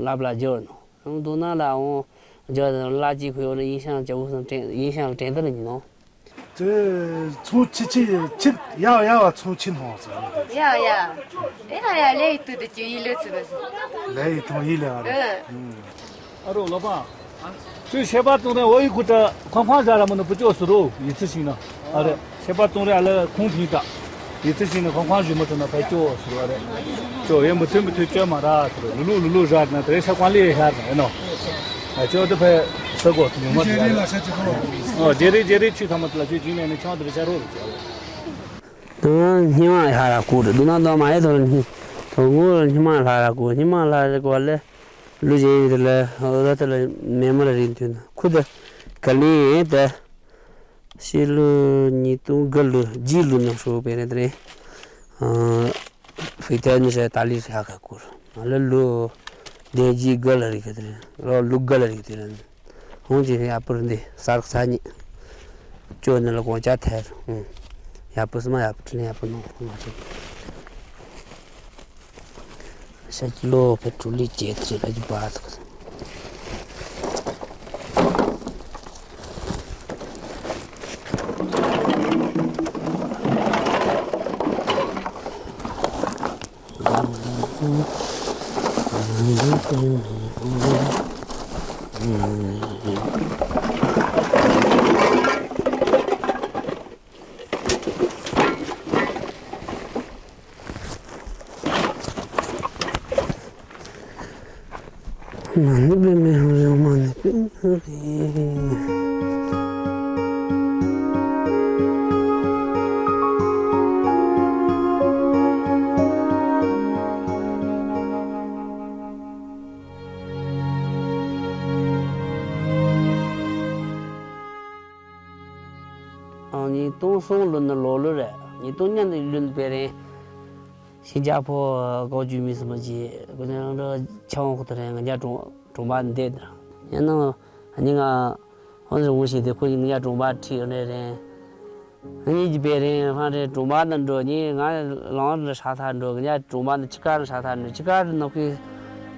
ལབ་ལ་འབྱོར་ནོ། འོང་དུ་ན་ལ་འོང་འཇོག་དང་ལ་ཅི་ཁུ་ཡོད་ན་ཡིན་ཤང་ཅ་བུ་སང་དྲན་ཡིན་ཤང་ལ་དྲན་དར་ཉིན་ནོ། དེ་ཚོང་ཆི་ཆི་ཆི་ཡ་ཡ་བ་ཚོང་ཆི་ནོ་ཟེར་ནི་དེ། ཡ་ཡ། ཨེ་ཧ་ཡ་ལེ་ཡི་ཏུ་དུ་ཅུ་ཡི་ལེ་ཚུ་བ་སི། ལེ་ཡི་ཐོང་ཡི་ལེ་བ་རེད། ཨ་རོ་ལོ་པ། ཅུ་ཤེ་པ་ཙོང་རེ་འོ་ཡི་ཁུ་ཏ་ཁང་ཁང་ཟ་ར་མ་ནུ་པུ་ཅོ་སུ་རུ་ཡི་ཚི་ཤིང་ན་ཨ་རེ། ཤེས་པ་ཙོང་རེ་ཨ་ལ་ཁོང་ཐིང་ཏ། ཡི་ཚི་ཤིང་ནི་ཁོང་ཁོང་ཞུ་མ་ཐུབ་ན་ཕ་ཅོ་ཟེར་བ་རེད། ཅོ་ཡན་མུ་ཐུན་མུ་ཐུན་ཅོ་མ་ར་ཟེར་བ་ལུ་ལུ་ལུ་ལུ་ར་ན་དེ་རེ་ཤ་ཀོང་ལི་ཡ་ཤ་ཟེར་ནོ། ཨ་ཅོ་དེ་ཕ་ས་གོ་ཉུང་མ་དེ་ར། ཨོ་ཇེ་རི་ཇེ་རི་ཆུ་ཐ་མ་དེ་ལ་ཆུ་ཅིང་ནས་ནི་ཆང་དེ་རེ་ཤ་རོ་རེ་ཅོ། དུང་སྙི་མ་ཡ་ར་ཀུ་རེད། དུང་ན་དུང་མ་ཡ་དུང་དུང་ངུ་སྙི་མ་ལ་ར་ཀུ་སྙི་མ་ལ་ར་ཀུ་ལེ། ལུ་ཅན་ཡིན་དེ་ལ་ར་དེ་ལ་མེ་མ་ལ་རིན་དུས་ན་ཁུ་དེ་ག་ལིན་ཡིན་དེ། ཕྱི་ལོ་ཉིས་སྟོང་དགུ་ལོ་རྗེས་ལོ་ནང་ཧྲོ་པེ་རེད་དེ་རེད། ཨ་ཧྥི་ཏན་ནི་ཤ་ཏ་ལི་ཤ་ཁ་ཀུར་ང་ལ་ལོ་བདུན་བརྒྱད་དགུ་ལ་རིག་གི་དེ་རེད། ལོ་ལོ་དགུ་ལ་རིག་དེ་རེད། ཧོང་ཅི་ཡ་པུར་འདི་གསར་ས་ཉིད་ཅོ་ནི་ལ་གོང་ཅག་ཐེར་ཡ་པུ་སི་མ་ཡ་པུ་ཁྲི་ལེན་ཡ་པུ་ནོ་ང་ཚོ། ཤ་ཀི་ལོ་བེ་ཀྲུ་ལི་ཅེ་ཏི་ལ་ཇི་བ་ཐག་མ་ཎི་པདྨེ་ཧཱུྃ་རེད། མ་ཎི་པདྨེ་ཧཱུྃ་རེད། ཨ་ཉིས་སྟོང་གསུམ་ལོ་ནི་ལོ་ལོ་རེད། ཉིས་སྟོང་ཉིས་ནི་ལོན་པའི་རིང་ཤིན་ཅང་ཕོ་གོ་ཇུ་མི་སི་མ་ཅི་ཁོ་ནི་རང་འདྲ་ཆ་འོང་ཁོ་ཐ་རེ་ང་ཉ་གྲོང་གྲོང་པ་འདེད་དེ་ཡིན་ནང་ཉི་ང་ཧོན་རི་ངུ་ཤེས་དེ་ཁོ་ཡིན་ང་ཉ་གྲོང་པ་ཁྲིད་ཡོང་རེ་རེད། ངེད་ཀྱི་པའི་རིང་ཧང་རེ་གྲོང་པ་ནང་འགྲོ་ཉིན་ང་ལང་རི་ཧྲ་ཐ་འགྲོ་ང་ཉ་གྲོང་པ་ནང་ཅི་ཀ་རི་ཧྲ་ཐ་འགྲོ་ཅི་ཀ་རི་ནོ་ཁོས་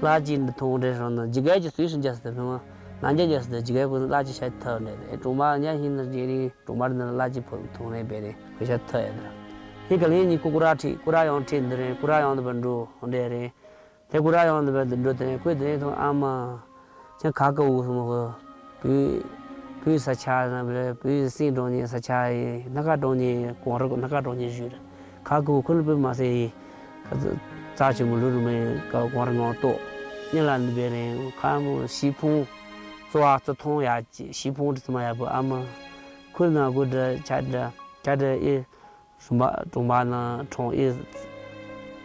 ལ་ཅི་འདི་ཐོང་རེ་རང་ནང་ཇི་གའི་ཅི་སུས་ཤིན་ཅང་སི་དེ་ཕེ་མ་ན་ཉ་ཉ་སི་དེ་ཇི་གའི་ཁོ་ལ་ཅི་ཤ་ཐ་རེ་རེད། གྲོང་པ་ཉ་ཧིན་ནི་རེ་རིང་གྲོང་པ་ནང་ལ་ཅི་ཕོ་ཐོང་རེ་པའི་རིང་ཁོས་ཤ་ཐ་ཡ་དེ་ར་ཧིན་ག་ལིན་ཉི་ཁོ་ཀུ་ར་ཁྲིད་ཀུ་ར་ཡང་ཁྲིད་འདི་རེད། ཀུ་ར་ཡང་འདི་བ་འགྲོ་འདྲེ་རེད། དེ་ཀུ་ར་ཡང་འདི་བ་འདི་འགྲོ་དེ་རེད། ཁོས་དེ་རེད་ཐོང་ཨ་མ་ཁྱེད་ག་ག་འུ་སོང་གོ་བུ་བུ་ས་ཆ་ན་བ་བུ་སིང་གྲོང་ཉེ་ས་ཆ་ཡི་སྣ་ཁ་གྲོང་ཉེ་གོང་ར་སྣ་ཁ་གྲོང་ཉེ་བཞུད་ར་ག་ག་འུ་ཁོ་ལ་བུ་མ་སེ་ཡི་རྩ་ཆུ་མུ་ལུ་རུ་མེ་ག་གོང་ར་ངང་ཏོ་ཉེ་ལ་འདི་བ་རེད། ཁ་མོ་ཤི་ཕུང་ཙོ་ཨ་ཙོ་ཐོང་ཡ་ཅི་ཤི་ཕུང་དྲི་ཙི་མ་ཡ་བུ་ཨ་མ་ཁུར་ན་གུ་དྲ་ཆ་དྲ་ཆ་དྲ་ཨི། གྲོང་པ་གྲོང་པ་ན་གྲོང་ཨི་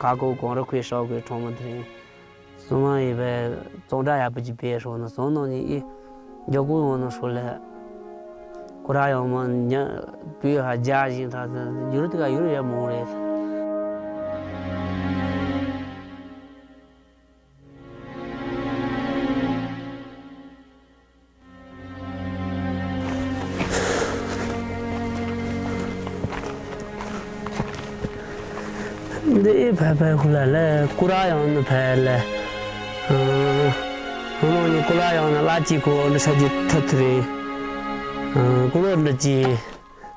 ག་གོ་གོང་ར་ཁོས་ཧྲོག་གི་གྲོང་མི་དེ་རིང་སོང་མ་ཡི་བའི་ཙོང་སྒྲ་ཡག་པོ་ཅིག་པའི་ཧྲོག་ན་སོང་ནང་ནས་ཨི་མགྱོགས་པོ་ཡོང་ནང་ཧྲོག་ལས་ཀུ་ར་ཡོང་མ་ཉ་བུས་ཧ་རྒྱ་བཞིན་ཐག་ཡུར་དེ་ག་ཡུར་ཡ་མོ་རེད། འདི་ཕ་ཕ་ཁུ་ལ་ལ་ཀུ་ར་ཡང་ནི་ཕ་ལ། ཨ་ནི་ཀུ་ར་ཡང་ནི་ལ་ཅི་ཁོ་འདི་ས་ཅི་ཐུ་ཐུ་རེད། ཨ་ཀུ་ར་འདི་ཅི།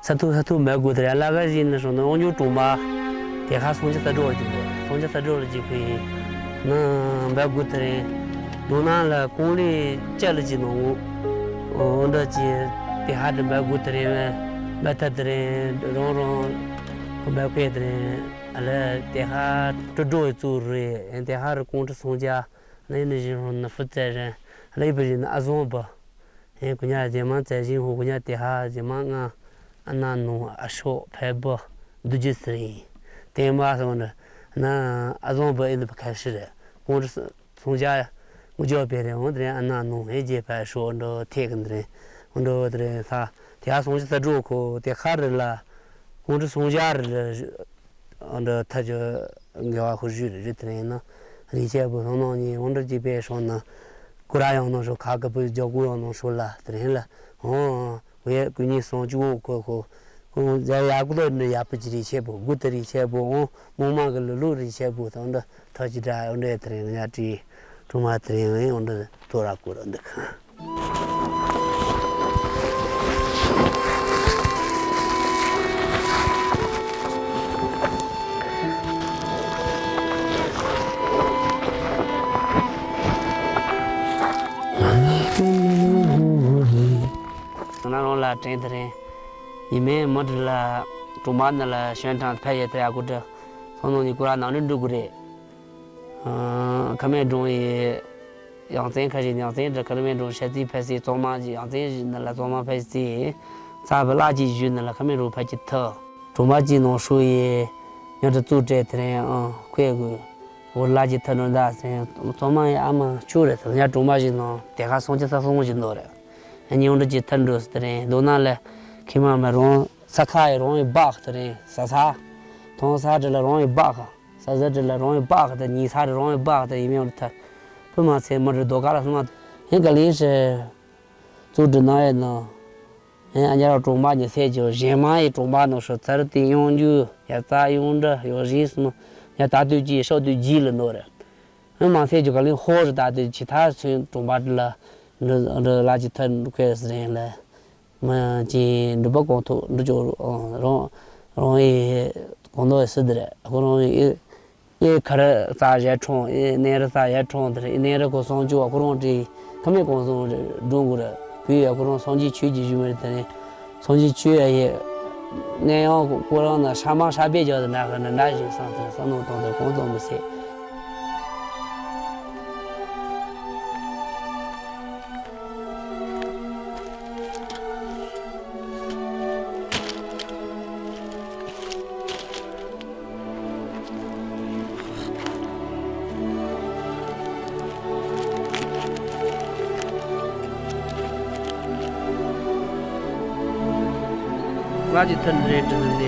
ས་ཐུག་ས་ཐུག་འབའ་དགུ་དེ་རེད། ལ་ག་ཞིག་ནི་སོང་ན་དབང་ཆུང་གྲོང་པ། དེ་ཁ་སོང་ཅི་ས་འགྲོ་བ་ཅིག་འདུག་སོང་ཅི་ས་འགྲོ་བ་ཅིག་ཁུ་ཡིན། ནི་འབའ་དགུ་དེ་རེད། དོ་སྣང་ལ་ཀོང་ལི་ཅ་ལི་ཅི་ནོ་འོ་འདྲ་ཅི། དེ་ཧ་དེ་འབའ་དགུ་དེ་རེད། འབའ་ཐ་དེ་རེད། རོང་རོང་ཁོ་འབའ་ཁོས་དེ་རེད། ཨ་ལ་དེ་ཧ་ཀྲུ་འགྲོ་བའི་གཙུག་རེད། དེ་ཧ་རུ་ཀོང་ཀྲི་སོང་ཅ་ནི་ནི་བཞིན་རོང་ནི་ཧྥུ་ཙེ་རེད། ཨ་ལ་ཡི་བ་བཞིན་ཨ་ཟོང་བ། ཧེ་གུ་ཉ་རྗེས་མ་བཙལ་ཞིང་ཧུ་གུ་ཉ་དེ་ཧ་རྗེས་མ་ང་ཨ་ན་ནུ་ཨ་ཤོ་ཕེ་བུ་འདུ་རྒྱུ་ཟེར་ཡིན། དེ་མ་སོང་ན་ན་ཨ་ཟོང་བུ་ཨེ་འདི་བ་ཁ་ཤི་རེད། ཁོང་ཁྲི་སུང་ཇ་ངུ་ཇོ་བེ་རེ་འོང་དེ་རེད། ཨ་ན་ནུ་ཧེ་རྗེས་ཕེ་ཤོ་འགྲོ་ཐེ་གི་འདི་རེད། འོང་འགྲོ་དེ་རེད། ས་དེ་ཧ་སོང་ཅི་ས་འགྲོ་ཁོ་དེ་ཁ་རེད་ལ་ཁོང་ཁྲི་སུང་ཇ་རེད་འོང་འགྲོ་ཐ་ཇོ། འགལ་བ་ཤོར་ཞུ་རེད། དེ་རིང་ན་རིག་ཆས་པོ་སོང་ནང་ནས་འོང་འདྲ་གྱི་པའི་སོང་ན་ཀུ་ར་ཡང་ནང་སོ་ཁ་གི་པོ་རྒྱ་ཀུ་ཡང་ནང་སོ་ལ་དེ་རིང་ལ་འོང་། ཝེ་ཀུ་ཉི་སོང་ཅུ་འོ་ཁོ་ཁོ་ཁོ་ཡ་ཡ་ཀུ་ལོ་འདྲ་ཡ་པོ་ཅི་རིག་ཆས་པོ་དགུ་དེ་རིག་ཆས་པོ་འོང་མོ་མ་གི་ལུ་ལུ་རིག་ཆས་པོ་དང་འདྲ་ཐ་ཅི་འདྲ་འོ་འདྲ་དེ་རིང་ང་ཏྲི་ཀྲུང་མ་དེ་རིང་འོ་འདྲ་ཐོ་ར་ཀུ་ར་འདི་ཁ། ང་རང་ལ་དྲན་དེ་རིང་ཡིན་མིན་མི་འདྲ་ལ་གྲོང་པ་འདི་ལ་ཞོན་ཐང་ཕ་ཡི་ཐ་ཡ་ཀུ་འདྲ་སོང་ནང་ནས་ཀུ་ར་ནང་འདྲ་འགྲོ་གི་རེད། ཁ་མེད་འགྲོང་ཡི། ཡང་བཙན་ཁ་ཞིག་ཡང་བཙན་དྲི་ཁ་མེད་འགྲོ་ཤ་ཚིག་ཕལ་སྲིད་གཙང་མ་ཞིག་ཡང་བཙན་ཞིག་ནི་ལ་གཙང་མ་ཕལ་སྲིད་ཚ་བི་བླ་ཅིག་བཞུས་ནི་ལ་ཁ་མེད་འགྲོ་ཕལ་གྱི་ཐུ། གྲོང་པ་གཅིག་ནང་ཧྲུ་ཡི་ཉོ་དྲི་བཙུགས་སྤྲད་དེ་རིང་ཨང་ཁོས་གུ་འོ་བླ་ཅིག་ཐུ་འགྲོ་འདའ་ཟེར་གཙང་མ་ཡི་ཨ་མ་ཆུ་རེད་ཟེར་ཉ་གྲོང་པ་ཞིག་ནང་དེ་ཁ་སོང་ཅི་ས་སོང་ཞིག་འདོ་རེད། ཉི་འོང་འདྲ་ཅིག་ཐུ་འགྲོ་ཟེར་དེ་རིང་མདོ་ནག་ལ་ཁི་མ་མ་རང་ས་ཁ་ཡི་རང་ཡི་སྦག་དེ་རིང་ས་ས་ཐོང་ས་དྲི་ལ་རང་ཡི་སྦག་ས་ས་དྲི་ལ་རང་ཡི་སྦག་དེ་ཉི་ས་དྲི་རང་ཡི་སྦག་དེ་ཡིན་མིན་འོང་ཐ་བུ་མ་ཚེ་མི་དྲི་རྡོ་ཀ་ལ་སོང་མ་ཧེ་ག་ལིན་ཧྲེ་ཙུ་དྲི་ན་ཡི་ནོ། ཨ་ཉ་ར་གྲོང་པ་ཉི་ཚེ་ཇོ་གཞན་མ་ཡི་གྲོང་པ་ནོ་ཧྲོ་ཚར་ཏི་ཡོང་རྒྱུ་ཡ་རྩ་ཡོང་འདྲ་ཡོ་རིས་མོ་ཡ་ད་དུས་ཀྱི་ཤོག་དུས་ཀྱི་ལ་ནོ་རེད། ཨ་མ་ཚེ་ཇོ་ག་ལིན་ཧོ་རི་ད་དུས་ཆི་ཐ་ཚུན་གྲོང་པ་དྲི་ལ་འདྲ་འདྲ་ལ་ཅི་ཐ་འདྲ་ཁོས་རེན་ལ། མ་ཅི་འགྲུལ་པ་གོང་ཐོག་འགྲུལ་ཆོག་རང་རང་ཡི་གོང་ཐོག་སི་དེ་རེད། ཁོ་རང་ཡི་ཨེ་ཁ་ར་རྩ་ཞལ་འཕྲོང་ཨེ་གནས་རི་རྩ་ཞལ་འཕྲོང་དེ་རེད། ཨེ་གནས་རི་ཁོ་སོང་ཆུ་བ་ཁོ་རང་དྲི་ཁ་མེད་གོང་སོང་འགྲོ་དགོས་རེད། བུ་ཡ་ཁོ་རང་སངས་རྒྱས་ཆོས་ཀྱི་ཞུ་མི་རེད། དེ་ནས་སངས་རྒྱས་ཆོས་ཡ་ཡི་གནས་ཡང་ཁོ་རང་ན་ཧྲ་མ་ཧྲ་པེ་རྒྱ་དེ་ན་ཁ་ན་འདྲ་ཞིག་སང་དེ་བསམ་བློ་གཏོང་དེ་གོང་ཙམ་མི་སྲིད། ང་ཅི་ཐར་རེད་དྲན་ནས་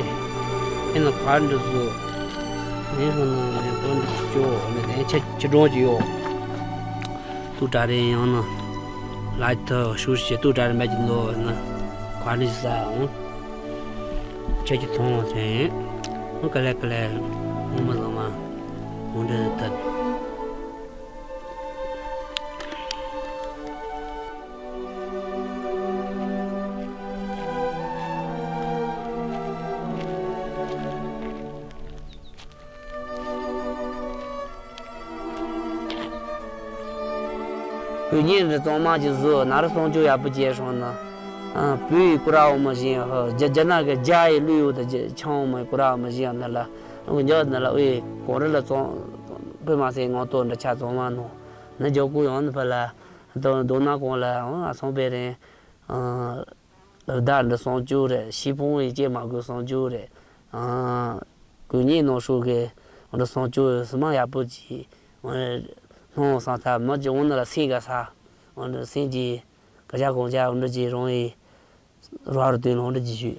ཨེ་ན་གར་འདི་བཟོ་ནས་ཧོ་ན་ནས་གོ་འདི་སྐྱོ་ནས་དེ་ཆ་ཆ་གྲོང་ཅི་ཡོད། ཏུ་དྲ་རེ་ཡང་ན་ལ་ཐ་ཤུ་ཤེ་ཏུ་དྲ་རེ་མ་ཅི་ལོ་ན་གར་འདི་ས་འོང་། ཁྱེད་ཀྱིས་མཐོང་བ་དེ། ཧུང་ཀ་ལེ་ཀ་ལེ། ཧུང་མ་ལོ་མ། ཧུང་འདྲེ་ཐད། བོད་ཉིད་འདི་གཙང་མ་གྱི་བཟོ་ན་རུ་སྲུང་སྐྱོབ་ཡག་པོ་བྱས་སོང་ན། ཨ། བོད་ཡི་སྐུ་ར་འོ་མ་བཞིན་ཧ་རྒྱ་རྒྱ་ནག་གི་རྒྱ་ཡི་ལུས་ཡོད་དང་ཆང་འོ་མའི་སྐུ་ར་འོ་མ་བཞིན་ཡང་ནི་ལ་འོ་འཇོག་ནི་ལ་འོས་གོང་རི་ལ་གཙང་བོད་མ་སའི་ངོ་ཏོ་འདྲ་ཆ་གཙང་མ་ནོ་ནི་འཇོག་གུ་ཡང་ནི་ཕ་ལ་རྡོ་རྡོ་ནག་གོང་ལ་འོ་ཨ་ཚོང་པའི་རིང་ཨ། ལ་བདག་འདི་སྲུང་སྐྱོབ་རེད། ཤི་ཕུང་ཡི་ཅེ་མ་དགོས་སྲུང་སྐྱོབ་རེད། ཨང་། གུ་ཉིད་ནང་ཧྲུག་གི་འདི་སྲུང་སྐྱོབ་སི་མ་ཡག་པོ་ཅིག་སྣང་སང་ཐ་མི་ཅི་འོང་ནི་ལ་སེང་ག་ས་འདི་སེང་གི་ག་ཅག་གང་ཅག་འདི་ཅི་རང་ཡི་ར་རུ་དོན་ལོང་འདི་ཅི་ཞུས།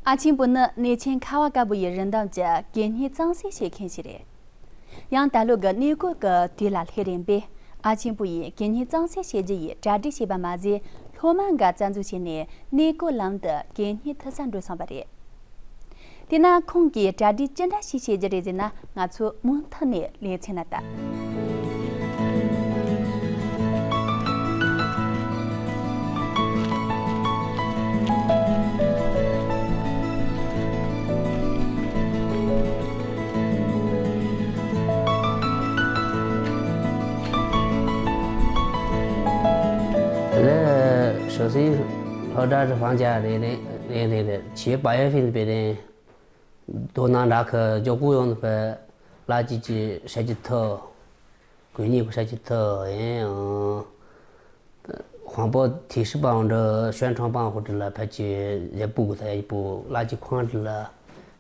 ཨ་ཆེན་པོ་ནི་གནས་ཆེན་ཁ་བ་དཀར་པོ་ཡི་རི་འདབས་ཀྱི་གད་སྙིགས་གཙང་སེལ་བྱེད་མཁན་ཞིག་རེད། ཡང་ད་ལོ་གི་གནས་སྐོར་གྱི་དུས་ལ་སླེབས་རན་པས། ཨ་ཆེན་པོ་ཡིས་གད་སྙིགས་གཙང་སེལ་བྱེད་རྒྱུ་ཡི་གྲ་སྒྲིག་བྱས་པ་མ་ཟད། སློབ་མ་འགའ་རྩ་འཛུགས་བྱས་ནས་གནས་སྐོར་ལམ་དུ་གད་སྙིགས་འཐུ་སར་འགྲོ་སོང་བ་རེད། དེས་ན་ཁོང་གིས་གྲ་སྒྲིག་ཅི་འདྲ་ཞིག་བྱེད་རྒྱུ་རེད་ཟེར་ན། ང་ཚོ་མུ་མཐུད་ནས་ལེ་ཚན་ལ་ལྟ། དེ་ནས་ཞོ་སིའི་ལྷོ་བྲག་རི་བང་ཆ་རེ་རེ་རེ་རེ་རེ་བྱེད་པ་ཡོད་ཕིན་པའི་རེད། དོ་སྣང་འདྲ་ཁ་མགྱོགས་པོ་ཡོང་ནི་པའི་ལ་ཅི་ཅི་ཤ་ཅི་ཐོ། གོས་ཉིད་ཀྱི་ཤ་ཅི་ཐོ་ཡིན། ཧོང་པོ་ཐི་ཤི་པའང་འདྲ་ཤོན་ཁྲོང་པང་ཧོ་ཏི་ལ་ཕལ་ཆེར་ཡ་པུ་གུ་ཐ་ཡ་པུ་ལ་ཅི་ཁོང་ཏི་ལ་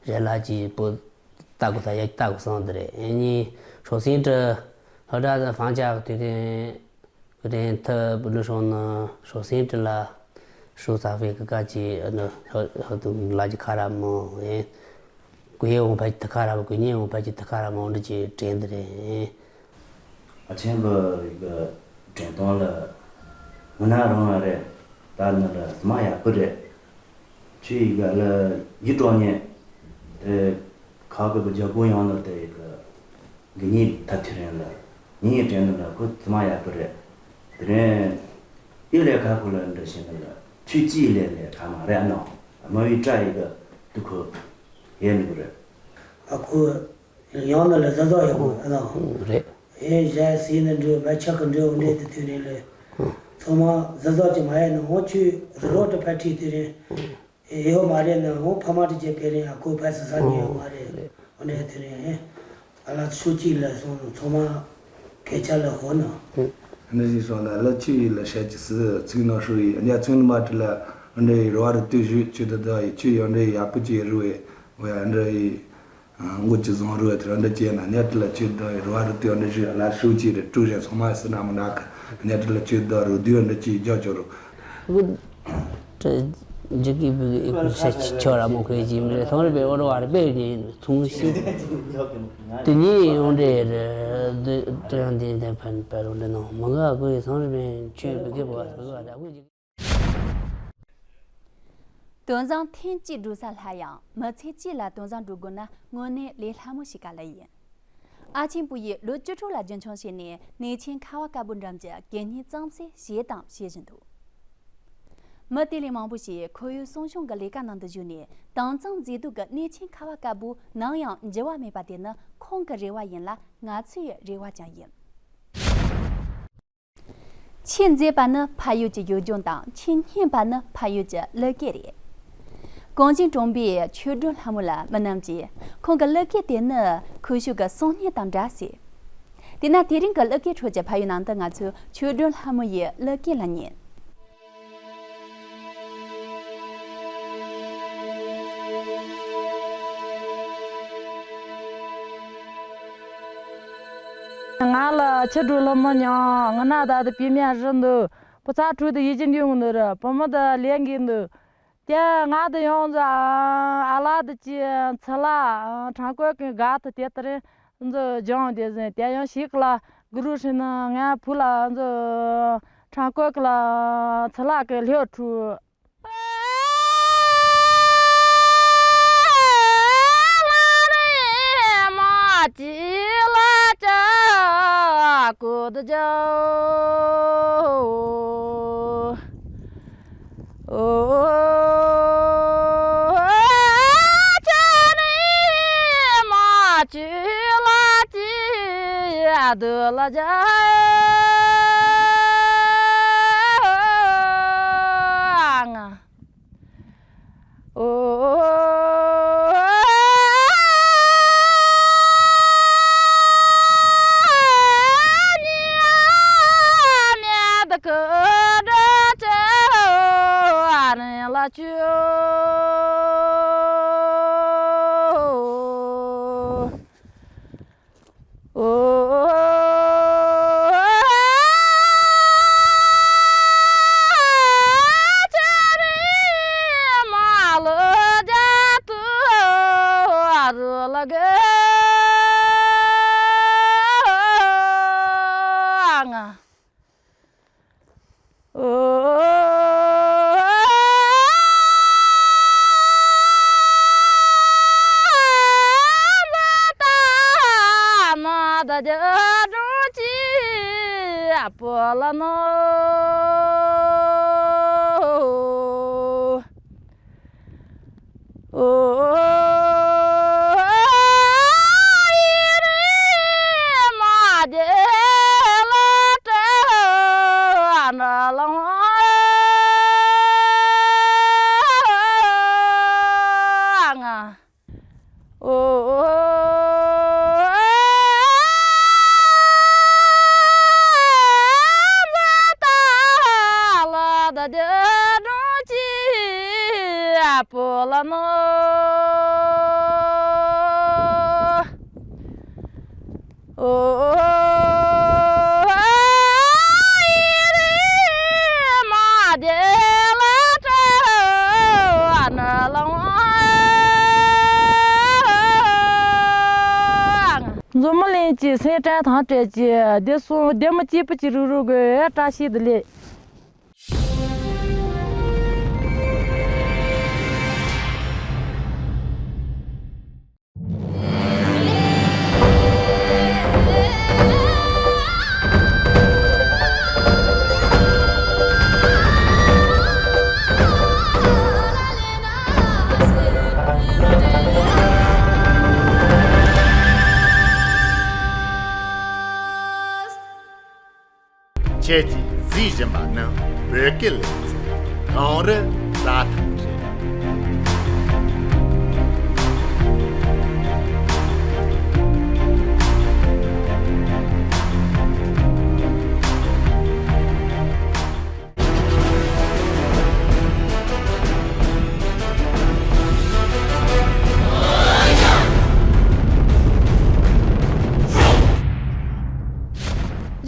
རེ་ལ་ཅི་པུ་ཏ་གུ་ཐ་ཡ་ཏ་གུ་སང་དི་རེ་ཡིན། ཧྲོ་སིན་ཏི་ལྷོ་བྲག་བང་ཅག་གི་དུས་དེ། ཀུ་དེན་ཐབ་ལུ་ཧྲོ་ན་ཧྲོ་སིན་ཏི་ལ་ཧྲུ་ཚ་ཧྥེ་ཀི་ཀ་ཅི་ཨ་ནི་ཧ་ཧ་དུ་ལ་ཅི་ཁ་ར་མོ་ཡིན། གོས་འོང་ཕ་གི་ཐི་ཁ་ར་མ་གོས་ཉེ་འོང་ཕ་གི་ཐི་ཁ་ར་མ་འོང་འདྲ་ཅིག་དྲན་འདི་རེད། ཨ་ཆེན་པོ་གི་དྲན་སྟངས་ལ་ང་ན་རང་ཨ་རེད། ད་ནི་ལ་མ་ཡག་པོ་རེད། ཆུ་ཡི་ག་ལ་ཡིད་གྲོགས་ཉེ་དེ་ཁ་གི་བུ་རྒྱ་པོ་ཡང་ལ་དེ་གི་གི་ཉིན་ཐ་ཐི་རན་ལ་ཉིན་དྲན་ལ་ཁོ་ཙི་མ་ཡག་པོ་རེད། དེ་རིང་ཡི་ལས་ཁ་ཁོ་ལ་འདྲ་ཤེས་ནི་ལ་ཆུ་ཅི་ལས་ལས་ཁ་མ་རེད་ཨ་ནོ། མ་བི་བཀྲ་ཡི་གི་དུ་ཁོ་ཡེ་ནི་གི་རེད། ཨ་ཁོ་ཡང་ན་ལ་ཟ་ཟ་ཡོད་གོ་ཨ་ནོ། རེད། ཨེ་ཞའི་སི་ནི་འདྲུ་མ་ཆག་གི་འདྲུ་འདྲེ་དུ་དུ་ནི་ལ་ཚང་མ་ཟ་ཟ་ཅི་མ་ཡེ་ནི་འོ་ཆུ་རི་རོ་དུ་ཕ་ཁྲི་དུ་རེད། ཡོད་མ་རེད་ན་འོ་ཕ་མ་དུ་ཅེ་ཕེ་རེད་ཨ་ཁོ་ཕ་སི་ས་ནི་ཡོད་མ་རེད། འོ་ནས་དུ་རེད། ཨ་ལ་ཆུ་ཅི་ལ་སོང་ཚང་མ་སྐད་ཆ་ལ་ཧོ་ནོ། འདི་ཞིག་སོང་ན་ལ་ཆུ་ཡི་ལ་ཤ་ཅི་སི་ཚིག་ནོ་ཧྲུ་ཡི་ཨ་ཉ་ཚུན་མ་ཏི་ལ་འདྲེ་ཡི་རོ་བ་རི་ཏུ་ཞུ་ཆུ་དུ་དོ་ཡི་ཆུ་ཡི་འདྲེ་ཡི་ཡག་པོ་ཅི་རུ་ཡི་འོ་ཡ་འདྲེ་ཡི། མགོ་ཅི་བཟང་རུ་དེ་འདྲ་ཅེ་ན་ཉ་དེ་ལ་ཆུ་དོ་རུ་བ་རུ་དེ་འདྲ་ཞུ་ལ་ཧྲུ་ཅི་རེ་ཀྲུ་རེ་ཚང་མ་སི་ན་མ་ན་ཁ་ཉ་དེ་ལ་ཆུ་དོ་རུ་དུ་འདྲ་ཅི་རྒྱ་ཆོ་རུ། ཇི་གི་བུ་གི་ཤ་ཆོ་ར་མོ་ཁོས་ཅི་མི་རེ་ཐོང་རེ་པེ་འོ་རུ་བ་རེ་པེ་ནི་ཚུང་ཤི། དེ་ཉིད་ཡོང་རེ་རེ་དེ་ཡང་དེ་དེ་ཕན་པ་རུ་ལེ་ནོ་མ་ང་ཁོས་ཚང་རེ་པེ་ཆུ་བུ་གི་བ་བུ་ག་ད་ཁོས་ཅི། དོན་བཟང་ཐེངས་གཅིག་འགྲུབ་ས་སླ་ཡང་མི་ཚེ་གཅིག་ལ་དོན་བཟང་འགྲུབ་དགོས་ན་དངོས་གནས་ལས་སླ་མོ་ཞིག་ག་ལ་ཡིན། ཨ་ཆེན་བུ་ཡིས་ལོ་བཅུ་དྲུག་ལ་རྒྱུན་འཁྱོངས་བྱས་ནས་གནས་ཆེན་ཁ་བ་དཀར་པོ་འགྲམ་གྱི་གད་སྙིགས་གཙང་སེལ་བྱས་དང་བྱེད་བཞིན་འདུག་མི་དེ་ལས་མང་པོ་ཞིག་ཁོར་ཡུག་སྲུང་སྐྱོང་གི་ལས་ཀ་ནང་དུ་ཞུགས་ནས་དྭངས་གཙང་མཛེས་སྡུག་གི་གནས་ཆེན་ཁ་བ་དཀར་པོ་ནམ་ཡང་འགྱུར་བ་མེད་པ་དེ་ནི་ཁོང་གི་རེ་བ་ཡིན་ལ་ང་ཚོའི་རེ་བ་ཀྱང་ཡིན། ཆེས་མཛེས་པ་ནི་ཕ་ཡུལ་གྱི་ཡུལ་ལྗོངས་དང་ཆེས་སྙན་པ་ནི་ཕ་ཡུལ་གྱི་གླུ་སྐད་རེད། གངས་ཅན་གྲོང་པའི་ཆོས་སྒྲོན་ལྷ་མོ་ལ་མི་རྣམས་ཀྱིས་ཁོང་གི་གླུ་སྐད་དེ་ནི་ཁུ་བྱུག་གི་སྲོག་སྙིང་དང་འདྲ་ཟེར། དེས་ན་དེ་རིང་གི་གླུ་སྐད་ཁྲོད་ཀྱི་ཕ་ཡུལ་ནང་དུ་ང་ཚོས་ཆོས་སྒྲོན་ལྷ་མོ་ཡི་གླུ་སྐད་ལ་ཉན། ང་ལ་ཆུ་དྲོད་ལྷ་མོ་མྱོང་ང་ན་ད་དུ་བུད་མེད་རི་འདུག་བུ་ཚ་དྲོད་དུ་ཡིད་ཀྱི་འདུག་འདུག་ར་བུ་མོ་དུ་ལས་འགན་འདུག་དེ་ང་དུ་ཡོང་ཚོ་ཨ་ལ་དུ་ཅི་ཚི་ལ་ཁྲང་ཀོ་གི་ག་དུ་དེ་ལྟར་འཛོ་ལྗོངས་དེ་ཟིན་དེ་ཡང་ཞིག་ལ་གུ་རུ་ཧྲི་ན་ང་བུ་ལ་འཛོ་ཁྲང་ཀོ་གི་ལ་ཚི་ལ་གི་ལྷོ་ཁྲུ། ཀྱི་སེམས་ཁྲལ་དང་བྲལ་གྱི་བདེ་སྲུང་བདེ་མོ་སྐྱིད་པོ་ཅིག་རུག་རུག་གི་བཀྲ་ཤིས་བདེ་ལེགས། ཁྱེད་ཀྱིས་གཟིགས་བཞིན་པ་ནི་བོད་སྐད་ལེ་ཚན་གངས་རི་རྩྭ་ཐང་རེད།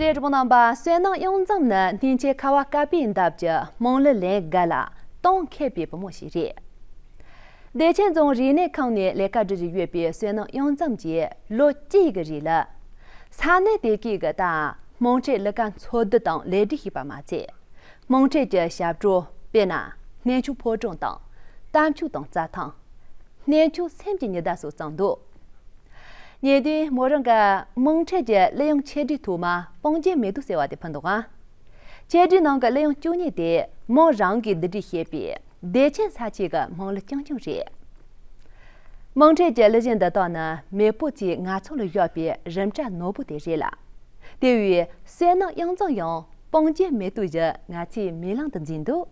རེད། གྲོགས་པོ་རྣམ་པ། བསོད་ནམས་གཡང་འཛོམས་ནི་སྣང་ཆེན་ཁ་བ་དཀར་པོའི་འདབས་ཀྱི་སྨོན་ལམ་ལན་འགའ་ལ་གཏོང་མཁས་པའི་བུ་མོ་ཞིག་རེད། བདེ་ཆེན་རྫོང་རིག་གནས་ཁང་ནས་ལས་ཀ་སྒྲུབ་བཞིན་ཡོད་པའི་བསོད་ནམས་གཡང་འཛོམས་ཀྱིས་ལོ་གཅིག་གི་རིང་ལ། ས་གནས་དེ་གའི་གི་དང་དམངས་ཁྲོད་ལས་ཀ་འཚོལ་བསྡུ་དང་ལས་སྒྲིག་བྱས་པ་མ་ཚད། དམངས་ཁྲོད་ཀྱི་ཞབས་བྲོ། དཔེར་ན། གནས་མཆོག་ཕོ་བྲང་དང་། རྟ་མཆོག་དང་རྩྭ་ཐང་། གནས་མཆོག་སེམས་ཀྱི་ཉི་ཟླ་སོགས་བརྩམས་འདུག་ཉེ་དུས་མོ་རང་གིས་དམངས་ཁྲོད་ཀྱི་གླུ་དབྱངས་ཆེད་སྒྲིག་ཐོག་མ་སྤང་རྒྱན་མེ་ཏོག་ཟེར་བ་དེ་ཕུལ་འདུག་ཨང་། ཆེད་སྒྲིག་ནང་གི་གླུ་དབྱངས་བཅུ་གཉིས་དེ་མོ་རང་གིས་བསྡུ་སྒྲིག་བྱས་པའི་བདེ་ཆེན་ས་ཆའི་གི་སྨོན་ལམ་རྐྱང་རྐྱང་རེད། དམངས་ཁྲོད་ཀྱི་གླུ་གཞས་འདི་དག་ནི་མེས་པོ་ཚོས་ང་ཚོ་ལ་བཞག་པའི་རིན་བཀྲ་ནོར་བུ་དེ་རེད་ལ། དེ་བས་བསོད་ནམས་གཡང་འཛོམས་ཡང་སྤང་རྒྱན་མེ་ཏོག་བཞིན་ང་ཚོའི་མིག་ལམ་དུ་འཛུལ་འདུག་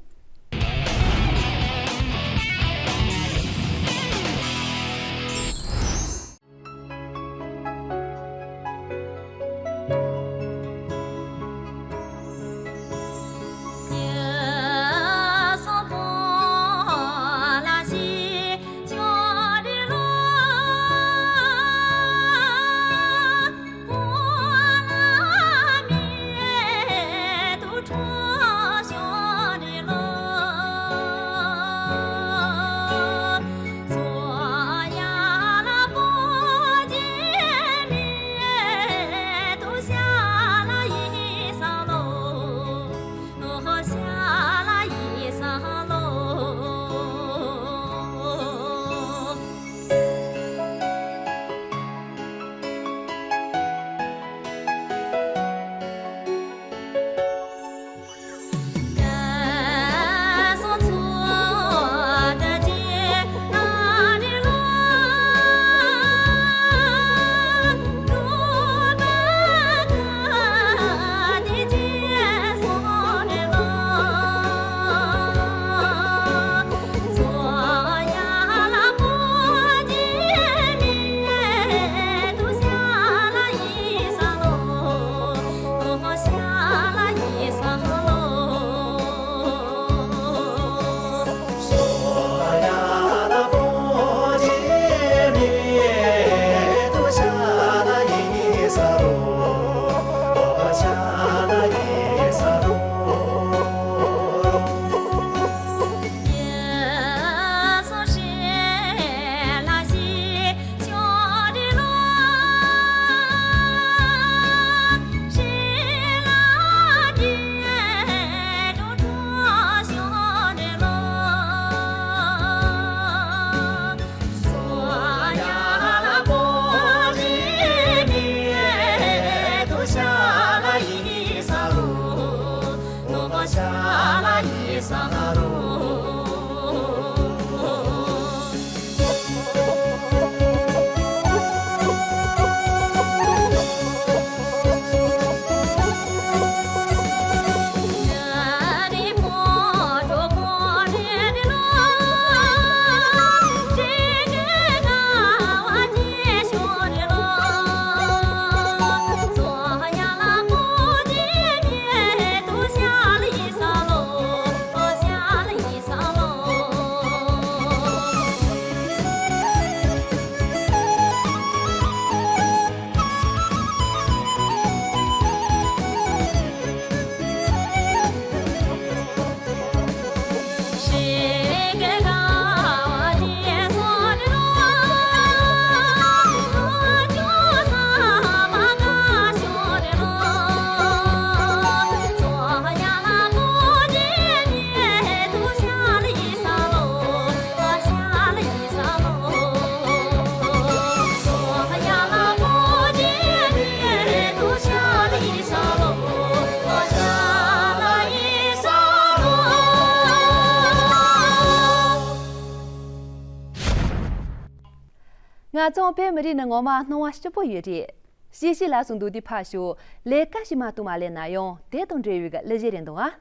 ང་ཚོ་བོད་མི་རིགས་ནི་ངོ་མ་སྣང་བ་སྐྱིད་པོ་ཡོད་རེད། གཤིས་གཤིས་ལ་སོགས་འདུག་དུས་ཕར་ཞོག་ལས་ཀ་ཞིག་མ་གཏོགས་མ་ལས་ན་ཡང་དེ་དང་འབྲེལ་བའི་གླུ་གཞས་རེད་འདུག་ཨ།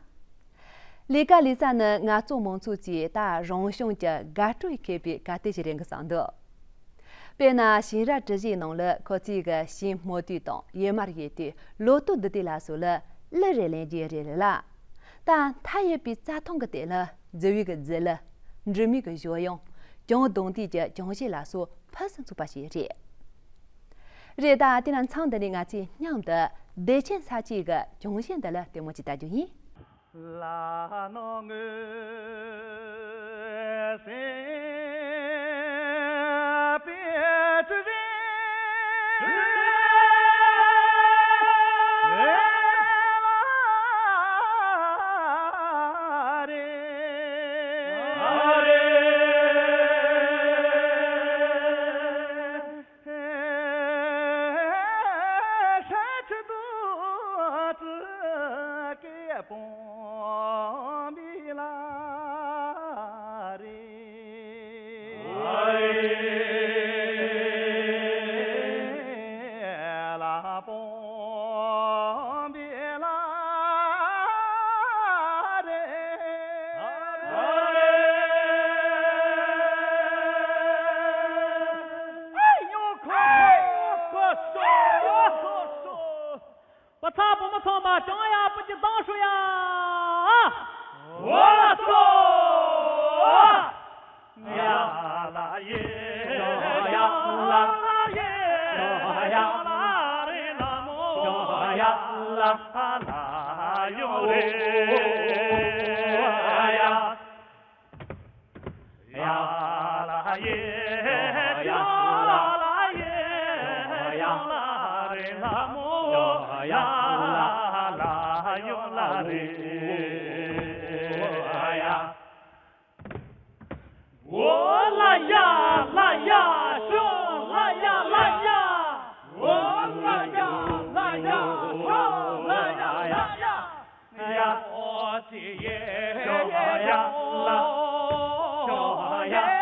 ལས་ཀ་ལས་ས་ནི་ང་ཚོ་མང་ཚོགས་ཀྱི་ད་རང་བྱུང་གི་དགའ་སྤྲོ་ཡི་ཁེ་ཕན་ག་དེ་ཞིག་རེད་གི་བསམ་འདུག་དཔེར་ན་ཞིང་ར་གྲུ་བཞིའི་ནང་ལ་ཁོ་ཚོའི་གི་ཞིང་རྨོ་དུས་དང་ཡོལ་མར་ཡོད་དུས་ལོ་ཐོ་འདི་དུས་ལ་སོགས་ལ་གླུ་རེ་ལེན་རྒྱུ་རེད་ལ། ད་མཐའ་ཡས་པའི་རྩྭ་ཐང་གི་སྟེང་ལ་རྫི་བོའི་གི་རྫི་གླུ། འབྲི་མོའི་གི་གཞོལ་དབྱངས། གྱང་རྡུང་དུས་ཀྱི་གྱང་གཞས་ལ་སོགས་ཕུན་སུམ་ཚོགས་པ་ཞིག་རེད། རེད། ད་དེ་ན་མཚམས་འདི་ནས་ང་ཚོས་མཉམ་དུ་བདེ་ཆེན་ས་སྐྱའི་གི་གྱང་གཞས་འདི་ལ་ལྟད་མོ་ཅིག་ལྟ་རྒྱུ་ཡིན། པ་ཚ་བུ་མོ་ཚང་མ་ཀྱང་ཡག་པོ་ཅིག་བཏང་ཤོག་ཡ། འོ་ལགས་སོ། ཡ་ལ་ཡེ། ཡ་ལ་ཡེ། ཡ་ལ་རེ་ལ་མོ། ཡ་ལ་ལ་ཡོ་རེ། ཡ། ཡ་ལ་ཡེ། ཡ་ལ་ཡེ། ཡ་ལ་རེ་ལ་མོ། ཡ་ལ་ལ་ཡོ་ལ་རེ། ཡ། འོ་ལ་ཡ་ལ་ཡ། ཤོ་ལ་ཡ་ལ་ཡ། འོ་ལ་ཡ་ལ་ཡ། ཤོ་ལ་ཡ་ལ་ཡ། ཡ་ཨོ་ཅི་ཡེ་ཡེ་ཡ་ལ། ཡ་ཡ་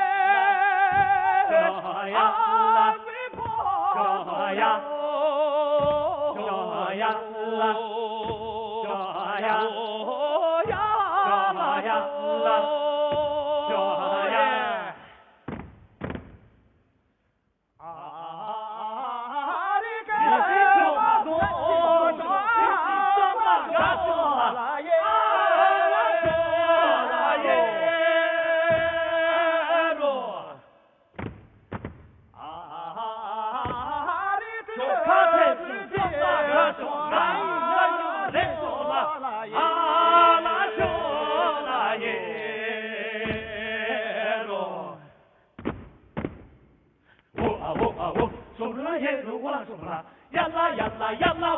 ལ། ཡ་ཡ་ལ།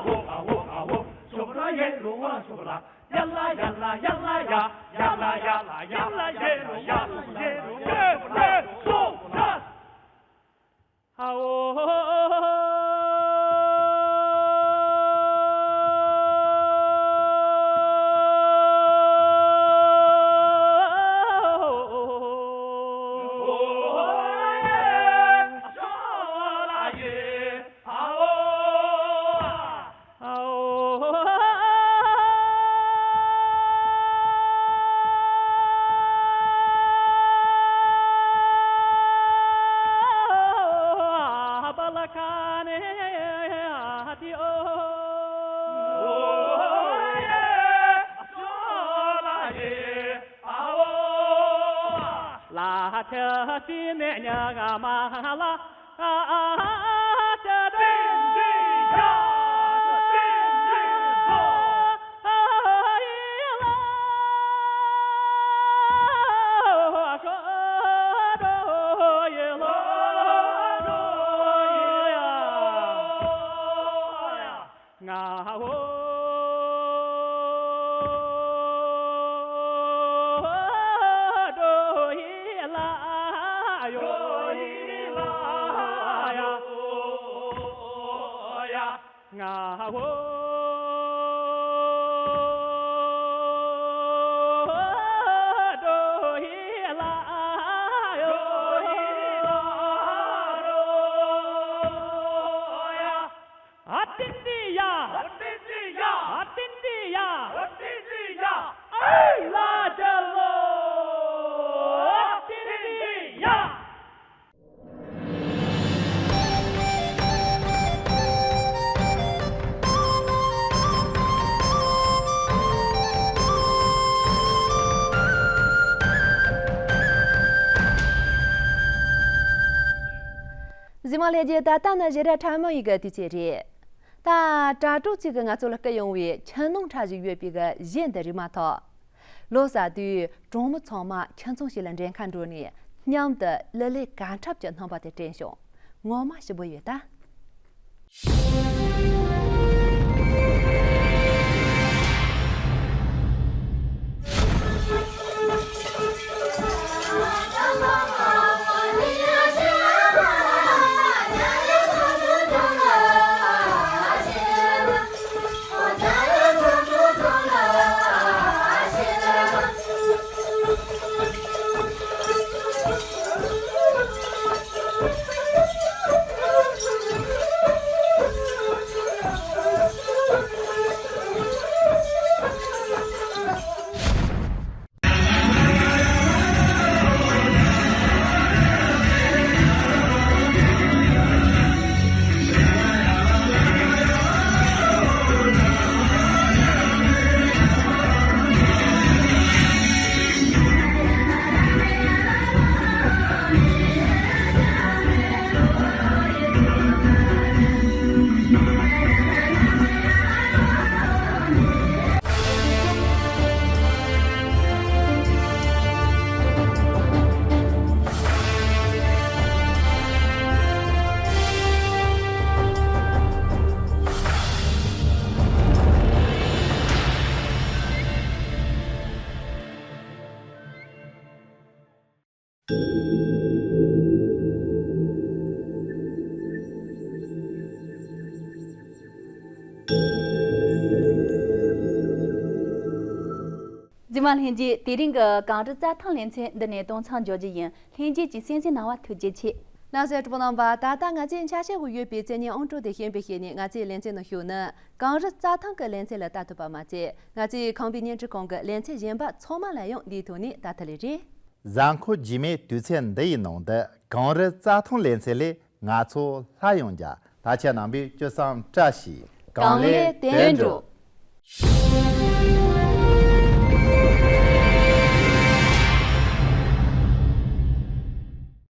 ཡ་ཡ་ལ། ཡ་ཡ་ལ། གཟིགས་མོ་ལྷན་རྒྱས། ད་ལྟ་ནི་ཞི་ར་ཁྲ་མོ་ཡི་གི་དུས་ཚོད་རེད། ད་དྲ་གྲོགས་ཚོས་གི་ང་ཚོ་ལ་བསྐུར་ཡོང་བའི་ཆུ་ནང་འཁྲབ་གཞས་ཡོད་པའི་གི་གཞས་འདི་རིག་མ་ཐག་ལོ་གསར་དུས་གྲོང་མི་ཚང་མ་ཁྱིམ་ཚང་ཞིག་ལ་འགྲན་ཁ་འགྲོ་ནས་མཉམ་དུ་གླུ་ལེན་གར་འཁྲབ་ཀྱི་རྣམ་པ་དེ་དྲན་བྱུང་། ངོ་མ་ཞིབ་པོ་ཡོད་ད། གཟིགས་མོ་ལྷན་རྒྱས། དེ་རིང་གི་གངས་རི་རྩྭ་ཐང་ལེ་ཚན་འདི་ནས་གཏོང་མཚམས་འཇོག་རྒྱུ་ཡིན། ལྷན་རྒྱས་ཀྱིས་གསན་གཟིགས་གནང་བ་ཐུགས་རྗེ་ཆེ། ལགས་སོ། གྲོགས་པོ་རྣམ་པ། ད་ལྟ་ང་ཚོས་འཆར་གཞི་འོག་ཡོད་པའི་མཚན་སྙན་ཨང་གྲངས་དེ་ཞུས་པའི་ཤུལ་ནས་ང་ཚོའི་ལེ་ཚན་ནང་ཞུགས་ནས་གངས་རི་རྩྭ་ཐང་གི་ལེ་ཚན་ལ་ལྟ་ཐུབ་པ་མ་ཟད། ང་ཚོའི་ཁམས་པའི་བརྙན་འཕྲིན་ཁང་གི་ལེ་ཚན་གཞན་པ་ཚང་མ་ལ་ཡང་འདིའི་ཐོག་ནས་ལྟ་ཐུབ་ལེ་རེད། གཟའ་འཁོར་རྗེས་མའི་དུས་ཚོད་འདི་ཡི་ནང་དུ་གངས་རི་རྩྭ་ཐང་ལེ་ཚན་ལས་ང་ཚོ་སླར་ཡང་མཇལ། ད་ཆ་རྣམ་པས་སྤྱོད་བཟང་བཀྲ་ཤིས། གངས་ལས་བསྟན་འགྲོ།